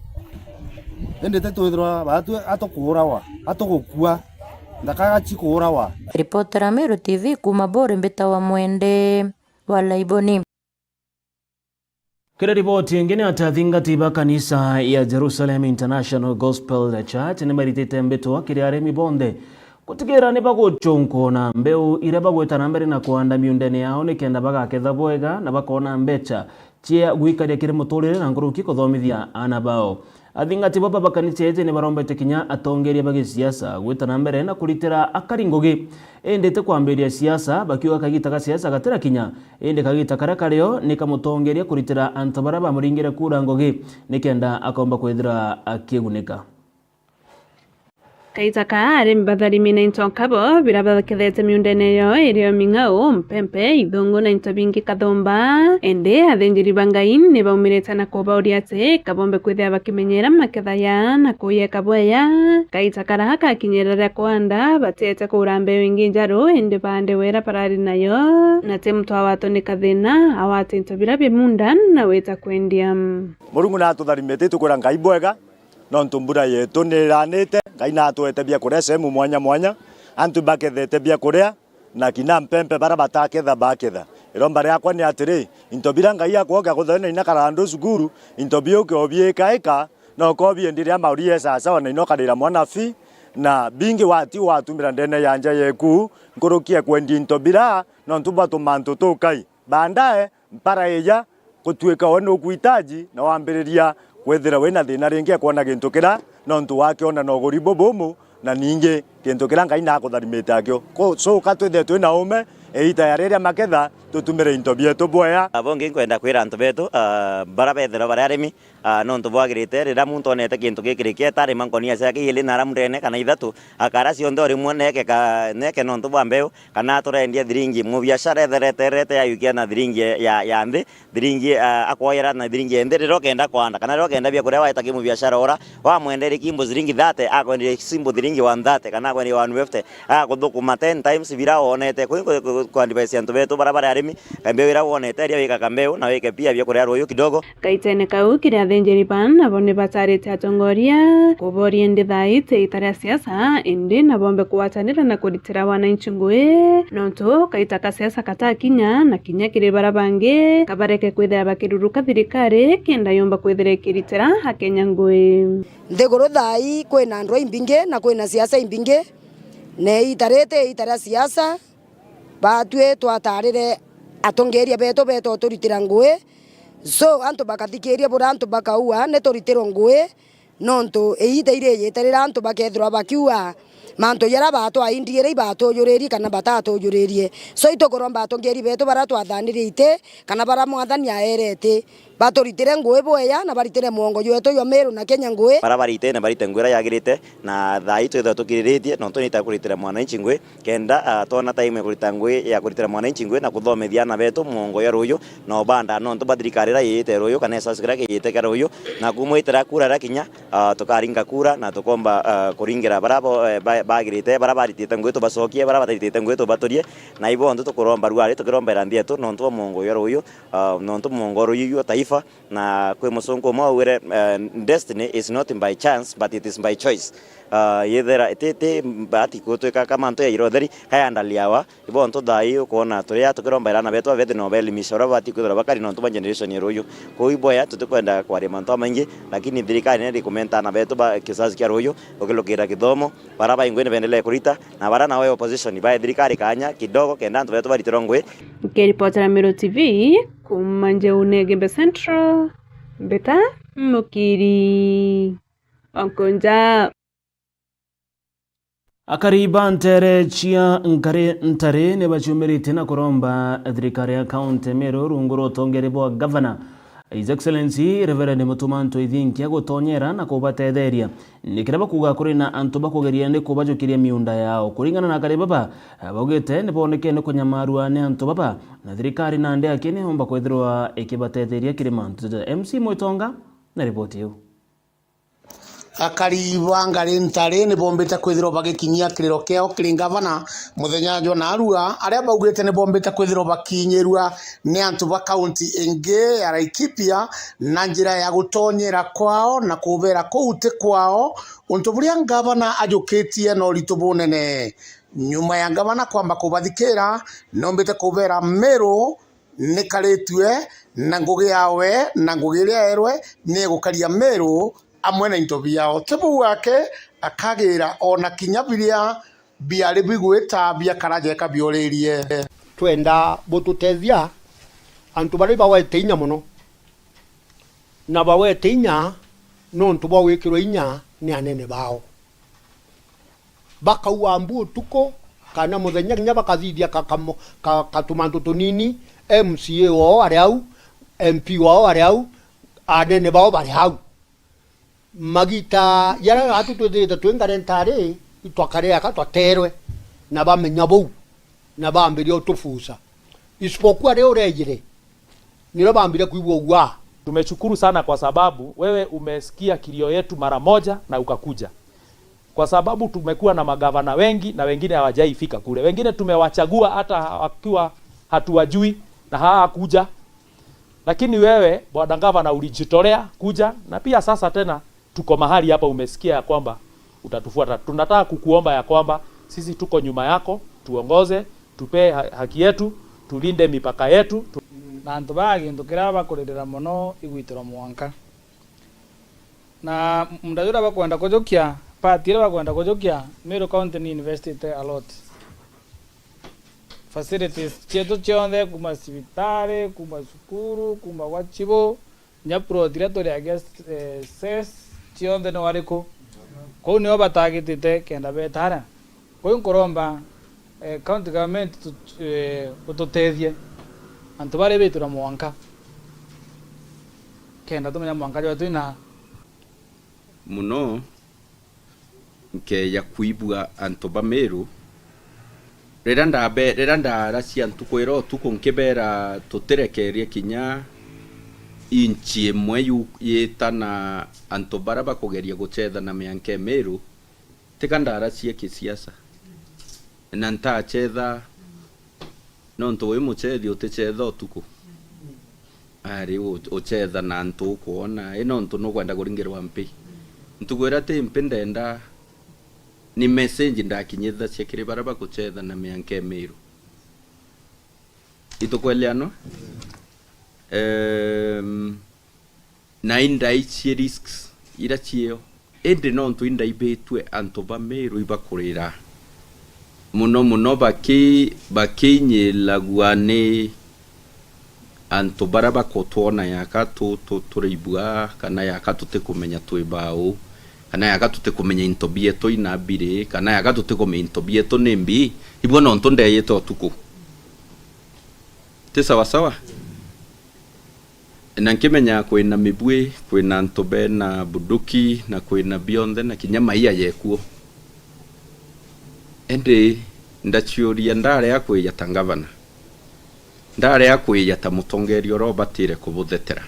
Indi ti twithirwa baatue atukuurawa, atugukua, nthaka gaci kuurawa. Ripotera Meru T V kuuma Buri, mbitawa Mwende wa Laiboni. Kiri riboti ingi ni ati athingati ba kanisa ya Jerusalem International Gospel Church ni maritite mbitwa kiri arimi bonthe gutigira ni bagucunkuna mbeu iria bagwita na mbere na kuanda miundene yao, nikenda bagaketha bwega na bakona mbeca cia gwikaria kiri muturire na nkuruki kuthomithia aana bao. Athingati baba ba kanisa iji ni barombete kinya atongeria ba gisiasa gwita na mbere na kuritira akari ngugi, indi ti kwambiria siasa, bakiuga kagita ga siasa gatira kinya, indi kagita karia kario ni ka mutongeria kuritira antu baria bamuringire kura ngugi, nikenda akomba kwithira akigunika. Kaita ka arimi batharimi na into nkabo biria bakethete miundene yao irio ming'au, mpempe, ithungu na into bingi kathumba. Indi athinjiri ba Ngai ni baumirite na kubauria ati kabombe kwithira bakimenyera maketha ya na kuyeka bweya. Kaita karia kakinyira ria kwanda, batiete kugura mbeu ingi njaru, indi baande wira barari nayo, na ti muntu awatunika thina, awate into biria bi munda na wita kwendia. Murungu natutharimite, tukwira Ngai bwega. Nontu mbura yetu ni iranite, Ngai natwete biakuria sehemu mwanya mwanya, antu bakethete biakuria, na kinya mpempe baria bataketha baketha. Iromba riakwa ni atiri, into biria Ngai akwoka kuthena ina karandu cukuru, into biuke obiikaika, na ukobiendiria mauri e sawasawa na ino karira mwana fi, na bingi wati watumira ndene ya nja yeku, nkuruki e kwendia into biria, nontu bwa tumantu tukai. Baadaye, mpara ija, gutuika we nukuhitaji na wambiriria kwithira wina thina ringi ya kwona gintu kiria, nontu wakiona na uguri bubumu, na ningi gintu kiria Ngai nakutharimite akio. Ku-, cuka twithire twina ume, iita ya riria maketha, tutumire into bietu bwea. Abo ngi nkwenda kwira antu betu, ah, bara bethirwa bari arimi, ah, nontu bwagirite, riria muntu onete gintu gikiriki, etarima nkonia ciake iiri na aramu ndene kana ithatu, akara cionthe o rimwe, neke ka-, neke nontu bwa mbeu, kana turendia thiringi. Mubiashara ethereterete yayukia na thiringi ya, ya nthi, thiringi, ah, akwoyera na thiringi ya nthi. Riria ukenda kwanda, kana riria ukenda biakuria waeta ki mubiashara ura, wamwenderie kimbo thiringi thirty, akwenderie simbo thiringi one thirty, kana akwenderie one fifty, agakuthukuma ten times bira wonete. Kwi ku-, ku-, ku-, advise antu betu bara bari arimi, kambia wira wonete, ria wika kambeu, na wike pia biakuria ruyu kidogo. Kaitene kau, kiri athinjiri baa nabo ni batarite atongoria kuboria indi thaa ii ti iita ria siasa, indi na bombe kugwatanira na kuritira wananchi ngui, nontu kaita ka siasa katakinya, na kinya kiri bara bangi kabareke kwithira bakiruruka thirikari kenda yumba kwithira ikiritira Akenya ngui. Nthiguru thaa ii kwina andu aimbingi na kwina siasa imbingi, na iita riri ti iita ria siasa. Baatue twatarire atongeria betu beeta uturitira ngui. So, antu bakathikiria buria antu bakauga ni turitirwe ngui, nontu iita iri ijite riria antu bakethirwa bakiuga mantu jaria baatwaindirie ibatujuririe kana batatujuririe. So, itukuromba atongeria betu baria twathanirie iti kana baria Mwathani aere iti, Baturitire ngui bwega na baritire mwongo jwetu jwa Meru na Kenya ngui. Bara barite na barite ngui iria yagirite, na thaa ii twithirwa tukiriritie, nontu ni itakuritira mwananchi ngui, kenda, ah, twona time ya kurita ngui, ya kuritira mwananchi ngui na kuthomithia aana betu mwongo jwa ruuju, na ubanda nontu ba thirikari iria yiite ruuju, kana isasi kiria kiyiite kia ruuju, na kumwitira kura iria kinya, ah, tukaringa kura na tukomba, ah, kuringira bara bo, eh, ba-, bagirite, bara baritite ngui tubacokie, bara bataritite ngui tubaturie, na ibo ntu tukuromba ruari, tukirombera nthi yetu nontu bwa mwongo jwa ruuju, ah, nontu mwongo ruuju jwa taifa, na kwi musungu umwe augire, eh, "Destiny is not by chance, but it is by choice." Ah, yethira ti, ti bahati gutwika ka mantu yaira utheri, kayandaliawa, ibo ntu thaa ii ukwona turia tukiromba aana betu babethi na ubaelimisha uria babati kwithirwa bakari nontu bwa generation ya ruuju. Kwou iboya tutikwenda kwaria mantu jamaingi, lakini thirikari ni irikumenta aana betu ba kisasi kia ruuju, ukilukira kithomo, bara baingwi ni bendelee kurita, na bara nao opposition bae thirikari kanya kidogo kenda antu betu baritirwa ngui. Nkiripotera Meru T V, kuuma Njeune Igembe Central, Mbita Mukiri. Onkonja. Akari ba nteere cia Nkare Ntare ni baciumiritie na kuromba thirikari ya kaunti ya Meru rungu rwa utongeeri bwa gavana, His Excellency Reverend Mutuma M'Ethingia gutonyera na kubatetheria. Ni kiria bakuuga kuri na antu bakugeria ni kubajukiria miunda yao. Kuringana na akari baba, baugite ni booneke ni kunyamarua ni antu baba, na thirikari nandi aki ni yomba kwithirwa ikibatetheria kiri mantu jaja. M C Mwitonga na riboti iu. Akari ba Nkare Ntare ni bombite kwithirwa bagikinyia kiriro kiao kiri ngavana muthenya jwa naarua, aria baugite ni bombite kwithirwa bakinyirua ni antu ba kaunti ingi ya Laikipia na njira ya gutonyera kwao na kubera kuu ti kwao, untu buria ngavana ajukitie na uritu bunene. Nyuma ya ngavana kwamba kubathikira, nombite kubera Meru nikaritue, na ngugi yawe na ngugi iria erwe ni egukaria Meru amwe na into biao. Ti buu ake akagira ona kinya biria biari bigwita biakara jeka bioririe. Twenda bututethia antu baria bawete inya mono, na bawete inya nontu bwa gwikirwa inya ni anene bao. Bakauga mbu utuku kana muthenya, kinya bakathithia ka-, kamo-, ka-, katumantu tunini, M C A wao ari au, M P wao ari au, anene bao bari au. Magita jaria atu twithirite twi Nkare Ntare, itwakariaka twaterwe, na bamenya buu, na bambiria utufusa. Isipokuwa riu urejire, nirio bambire kwigua ugwa. Tumeshukuru sana kwa sababu wewe umesikia kilio yetu mara moja na ukakuja, kwa sababu tumekuwa na magavana wengi na wengine hawajaifika kule, wengine tumewachagua hata wakiwa hatuwajui na hawakuja, lakini wewe bwana gavana ulijitolea kuja, na pia sasa tena tuko mahali hapa, umesikia ya kwamba utatufuata. Tunataka kukuomba ya kwamba sisi tuko nyuma yako, tuongoze, tupee ha-, haki yetu, tulinde mipaka yetu, tu- Na antu baa gintu kiria bakuririra mono igwitirwa mwanka. Na muunda juria bakwenda kujukia, part iria bakwenda kujukia, Meru County ni investite a lot. Facilities cietu cionthe, kuma cibitari, kuma cukuru, kuma gwa chibu, kinya plot iria turi against, eh, cess, cionthe ni wariku? Kou nio batagitite kenda beta aria. Kou nkuromba, eh, county government tu-, eh, ututethie antu baria bitirwa mwanka, kenda tumenya mwanka jwetu ina. Muno nkeeja kwibua antu ba Meru. Riria ndabe-, riria ndaaracia ntuku iria utuku nkibera tutirekeeria kinya inchi imwe yu-, yita na antu baria bakugeria guchetha na mianka e Meru, tika ndaaracia kisiasa. Na ntachetha, nontu wi muchethi utichetha utuku. Ari u-, uchetha na antu ukwona, i nontu nukwenda kuringirwa mpi. Ntuku iria ti mpi ndenda ni message ndakinyithacia kiri baria bakuchetha na mianka e Meru. Itukweleanwa? Em, na indaicie risks iria ciio. Indi nontu indaibitue antu ba Meru ibakurira. Muno muno baki-, bakinyilagua ni antu baria bakutwona yaka tu-, tu-, turaibua, kana yaka tutikumenya twi bau, kana yaka tutikumenya into bietu ina biri, kana yaka tutikumenya into bietu ni mbi, ibo nontu ndeyite utuku. Ti sawa sawa? Na nkimenya kwina mibui, kwina antu bena bunduki, na kwina bionthe, na kinya maia yekuo. Indi ndaciuria, ndarea kwija ta ngavana, ndarea kwija ta mutongeria uria ubatire kubuthetera?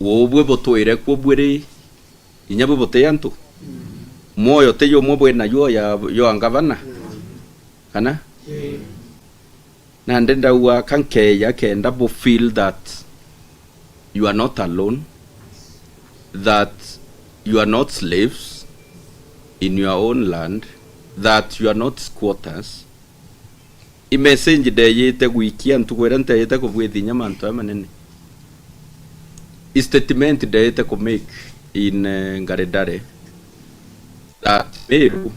Uubui butwire kuo bwiri, inya bwi buti antu? Mwoyo ti jumwe bwina juo ya, jwa ngavana? Kana? Nandi ndauga ka nkeeja kenda bu feel that you are not alone, that you are not slaves in your own land, that you are not squatters. I message ndejite gwikia ntuku iria ntejite kubwithia inya mantu aya manene. I statement ndejite ku make in, eh, Ngaredare, that Meru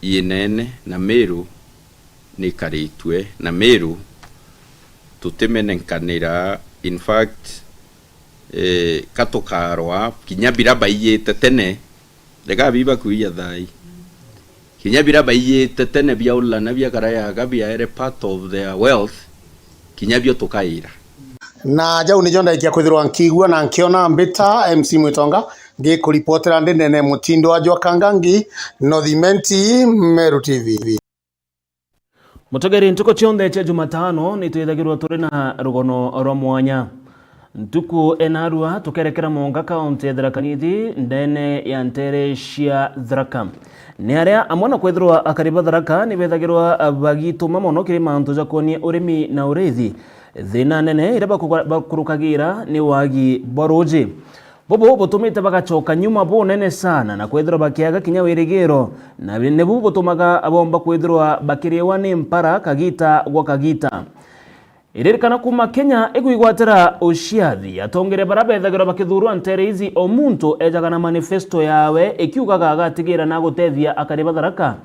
inene na Meru nikaritue, na Meru tutimenenkanira. In fact, eh, ka tukarwa, kinya bira baiyite tene, rega biba kuiya thai. Kinya bira baiyite tene bia ulana, bia karayaga, biaere part of their wealth, kinya bio tukaira. Na jau nijo ndaikia kwithirwa nkiigua na nkiona mbita M C Mwitonga, ngikuripotera ndi ndene mutindo wa jwa Kangangi, North Imenti, Meru T V. Mutegeri, ntuku cionthe cia Jumatano nitwithagirwa turi na rugono rwa mwanya. Ntuku enarua tukerekera Monga, kaunti ya Tharaka Nithi, ndene ya ntere cia Tharaka. Ni aria amwe na kwithirwa akari ba Tharaka nibethagirwa bagituma mono kiri mantu jakonie urimi na urithi. Thina nene iria bakuga-, bakurukagira ni wagi bwa ruuji. Bubu butumite bagacoka nyuma bunene sana na kwithirwa bakiaga kinya wirigiro, na bi-, nibu butumaga bomba kwithirwa bakiriwa ni mpara kagita gwa kagita. Iririkana kuuma Kenya igwigwatira uciathi, atongeria baria bethagirwa bakithurwa ntere ici, o muntu ejaga na manifesto yawe ikiugaga agatigira na agutethia akari ba Tharaka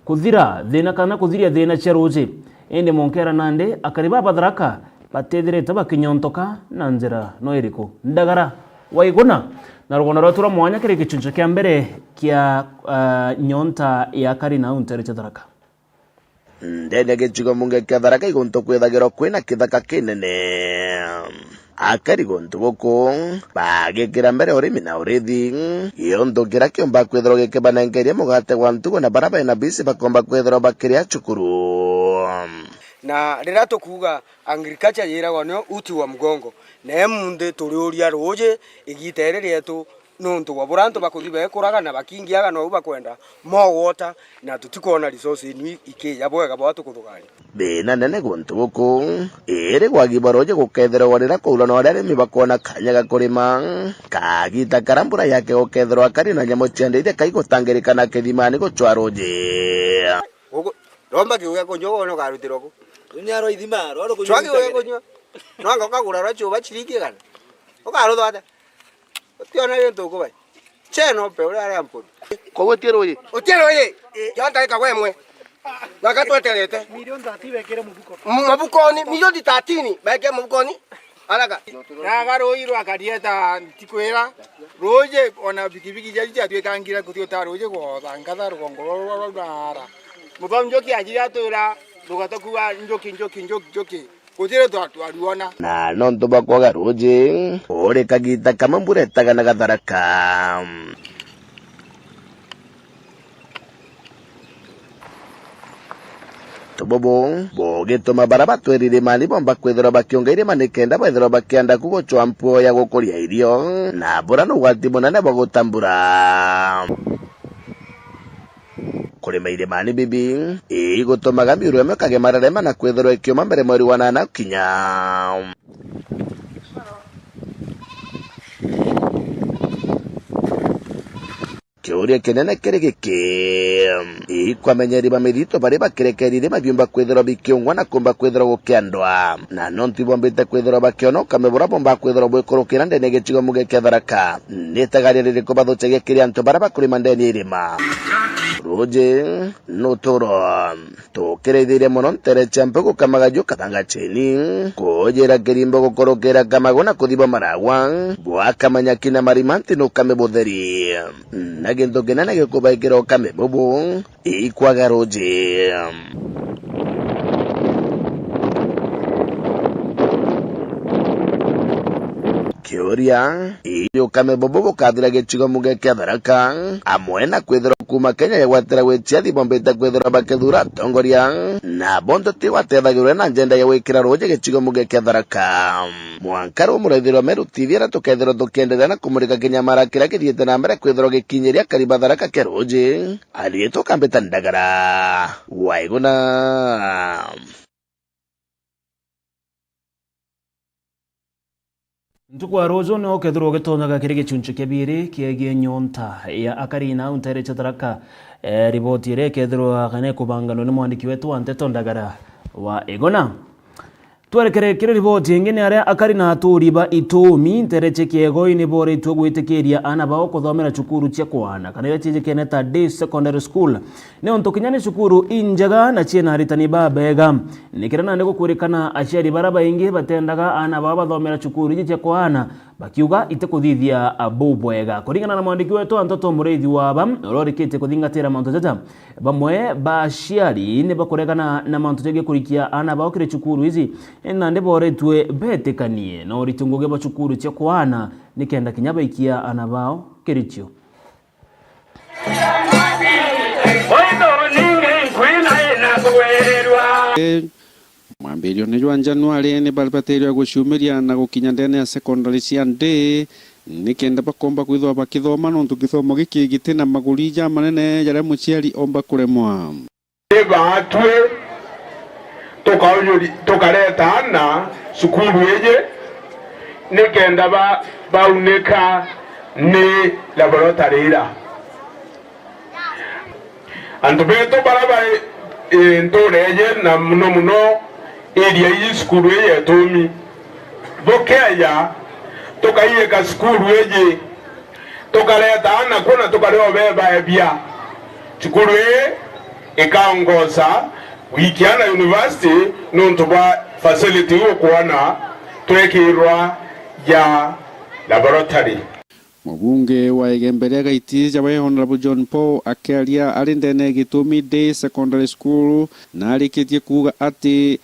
kuthira thina kana kuthiria thina cia ruuji. Indi monkera nandi akari ba Tharaka batithirite bakinyontoka na njira no iriku? Ndagara Waiguna na rugono rwetu rwa mwanya kiri gicunci kia mbere kia, ah, nyonta ya akari nau ntere cia Tharaka. Ndene ya gicigo mbunge kia Tharaka iguntu kwithagirwa kwina kithaka kinene. Akari guntu guku bagikira mbere urimi na urithi, giuntu kiria kiumba kwithirwa gikibanenkeria mugate gwa ntugo na baria bena bisi bakomba kwithirwa bakiria cukuru. Na riria tukuuga agriculture yiragwa niyo uti wa mgongo, na imunthi turiuria ruuji igiita iri rietu, niuntu bwa buria antu bakuthi beekuraga na bakingiaga nou bakwenda more water, na tutikwona resource inu i-, ikija bwega bwa tukuthugania. Thina nene guntu guku iri gwagi bwa ruuji gukethirwa riria kwaura na uria arimi bakwona kanya ga kurima, kagiita karia mbura yake gukethirwa kari na nyamu cia ndiithia kaigutangirikana kithimani gucwa ruuji. Guku, romba kiu gia kunyua wone ukarutirwa ku. Runyaro ithima, rwa rukunyua. Cwa kiu gia kunyua. Nwanga ukagura rwa chuba ciringi igana. Ukarutha atia? Utiona gintu ukubai. Cheno pe uria aria mpuru. Koguo utie ruuji? Utie ruuji. Jonta ika we mwe. Na gatweterete. Milioni thirteen bekire mubuko. M-, mabukoni, milioni thirteen beke mabukoni. Araka. Naga ruuji rwa Karieta ntikwira. Ruuji ona bikibiki jaji jatwikangire kuthiuta ruuji gwotha nkatha rugongo rwa, rwa, rwa, rwa ara. Muthomi Njoki ajire atwira, rugatakuwa Njoki, Njoki, Njoki, Njoki. Gutiri twa-, twaruona. Na nontu bwa kwaga ruuji, uri kagita kamwe mbura itaga na gatharaka. Tububu bugituma baria batweri irimani bomba kwithirwa bakiunga irima nikenda bethirwa bakienda ku gucwa mpuo ya gukuria irio, na buria ni ugwati munene bwa gutambura. Kurima irimani bibi igutumaga miuru imwe ikagemararema na kwithirwa ikiuma mbere mweri wa nana ukinya. Kiuria kinene kiri giki, ikwamenya irima mithito baria bakirekeria irima biumba kwithirwa bikiungwa na kumba kwithirwa gukiandwa, na nontu ibombite kwithirwa bakiona ukame buria bomba kwithirwa bwikurukira ndene ya gicigo muge kia Tharaka, ni itagaria ririku bathucagia kiri antu baria bakurima ndene ya irima? Ruuji ni uturo. Tukiraithiria mono ntere cia mpu gukamaga juu kathanga ceni, kuujira kirimbo gukurukira kamagu na kuthibo maragwa, bwakamanya kina marima nti nukame butheri. Na gintu kinene gikubaikira ukame bubu, ikwaga ruuji. Uria, iri ukame bubu bukathira gicigo mbunge kia Tharaka, amwe na kwithirwa kuuma Kenya yagwatira gwitia athi bombite kwithirwa bakithuura atongoria, na bo ntuti batethagirwe na njenda ya gwikira ruuji gicigo mbunge kia Tharaka. Mwanka riu muraithirwa Meru T V, aria tukethirwa tukienderea na kumurika kinyamara kiria kithiite na mbere kwithirwa gikinyiria akari ba Tharaka kia ruuji, ariitwa Kambita Ndagara wa Iguna. Ntuku ya ruuju nio ukethirwa ugitonyaga kiri gicunchi kia biiri kiegie nyonta ya akari na au nteere cia Tharaka. Eh, riboti iria ikethirwa kana ikubanganwa ni mwandiki wetu wa nteto Ndagara wa Iguna. Twerekere kiri riboti ingi, ni aria akari na aturi ba Itumi nteere cia Kiegoi ni boritue gwitikiria aana bao kuthomera cukuru cia kwana, kana iria ciijikene ta day secondary school, niuntu kinya ni cukuru injega na ciina aritani babega. Ni kiria nandi gukwirikana aciari baria baingi batendaga aana bao bathomera cukuru iji cia kwana, bakiuga itikuthithia bubwega. Kuringana na mwandiki wetu wa nteto Muriithi Waba, uria urikitie kuthingatira mantu jaja, bamwe ba aciari ni bakuregana na mantu jegie kurikia aana bao kiri cukuru iji, nandi boretue betikanie na uriti ngugi bwa cukuru cia kwana nikenda kinya baikia aana bao kiri cio. Mwambirione jwa Januari ni baribatiriwe guciumiria na gukinya ndene ya secondary cia nthi, nikenda bakomba kwithirwa bakithoma, nontu githomo giki giti na maguri jamanene jaria muciari omba kuremwa. Ni baatue tukaujuri-, tukareta aana cukuru iji nikenda ba-, baunika ni laboratory ira. Antu betu bara bari, eh, ntuura iji na muno muno area ii cukuru ii ya Itumi, bukeeja tukaiika cukuru iji, tukareta aana kuo na tukaria ubebaebia. Cukuru ii ikaongoza gwikia aana university nontu bwa facility iu ukwona twekirwa ya laboratory. Mubunge wa Igembe ria Gaiti, jawe Honorable John Paul, akiaria ari ndene ya Gitumi Day Secondary School, na arikitie kuuga ati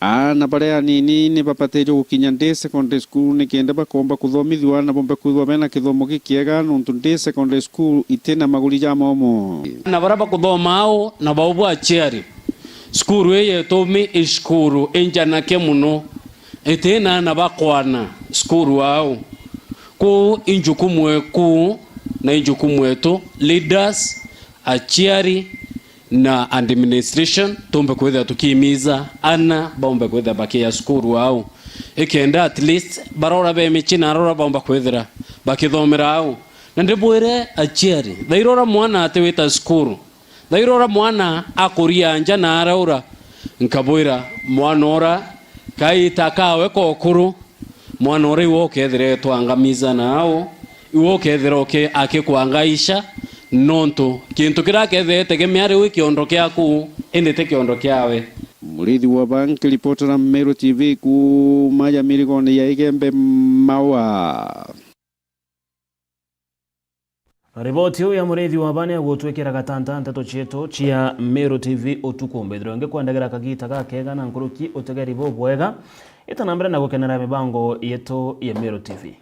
aana baria anini ni babatirijwe gukinya Day Secondary School nikenda bakomba kuthomithua na bombe kwithirwa bena kithomo gikiega, nontu Day Secondary School iti na maguri jamomo. Na baria bakuthoma au na bau bwa aciari, cukuru ii ya Itumi i cukuru injanake mono, iti na aana ba kwana cukuru au. Kuu i njukumu eku na i njukumu etu, leaders, aciari na administration, tumbe kwithira tukimiza ana baumbe kwithira bakia cukuru au, ikenda at least barora be micii na arora baumba kwithira bakithomera au. Na ndibwire aciari, thairora mwana atiwita cukuru, thairora mwana akuria nja na araura, nkabwira mwana ura kaita kawe kokuru, mwana uria iwe ukethira etwangamiza nao, iwe ukethira uki-, akikwangaisha, nontu kintu kiria akethira etegemea riu i kiondo kiaku, indi ti kiondo kiawe. Muriithi wa Bank, ripotera Meru T V kuuma ya mirigone ya Igembe Mawa. Riboti iu ya Muriithi wa Bane ya gutwikira gatanta nteto cietu cia Meru T V utuku. Mbithirwe ngikwendagira kagita gakega na nkuruki utegeri bubwega. Ita na mbere na gukenera mibango yetu ya Meru T V.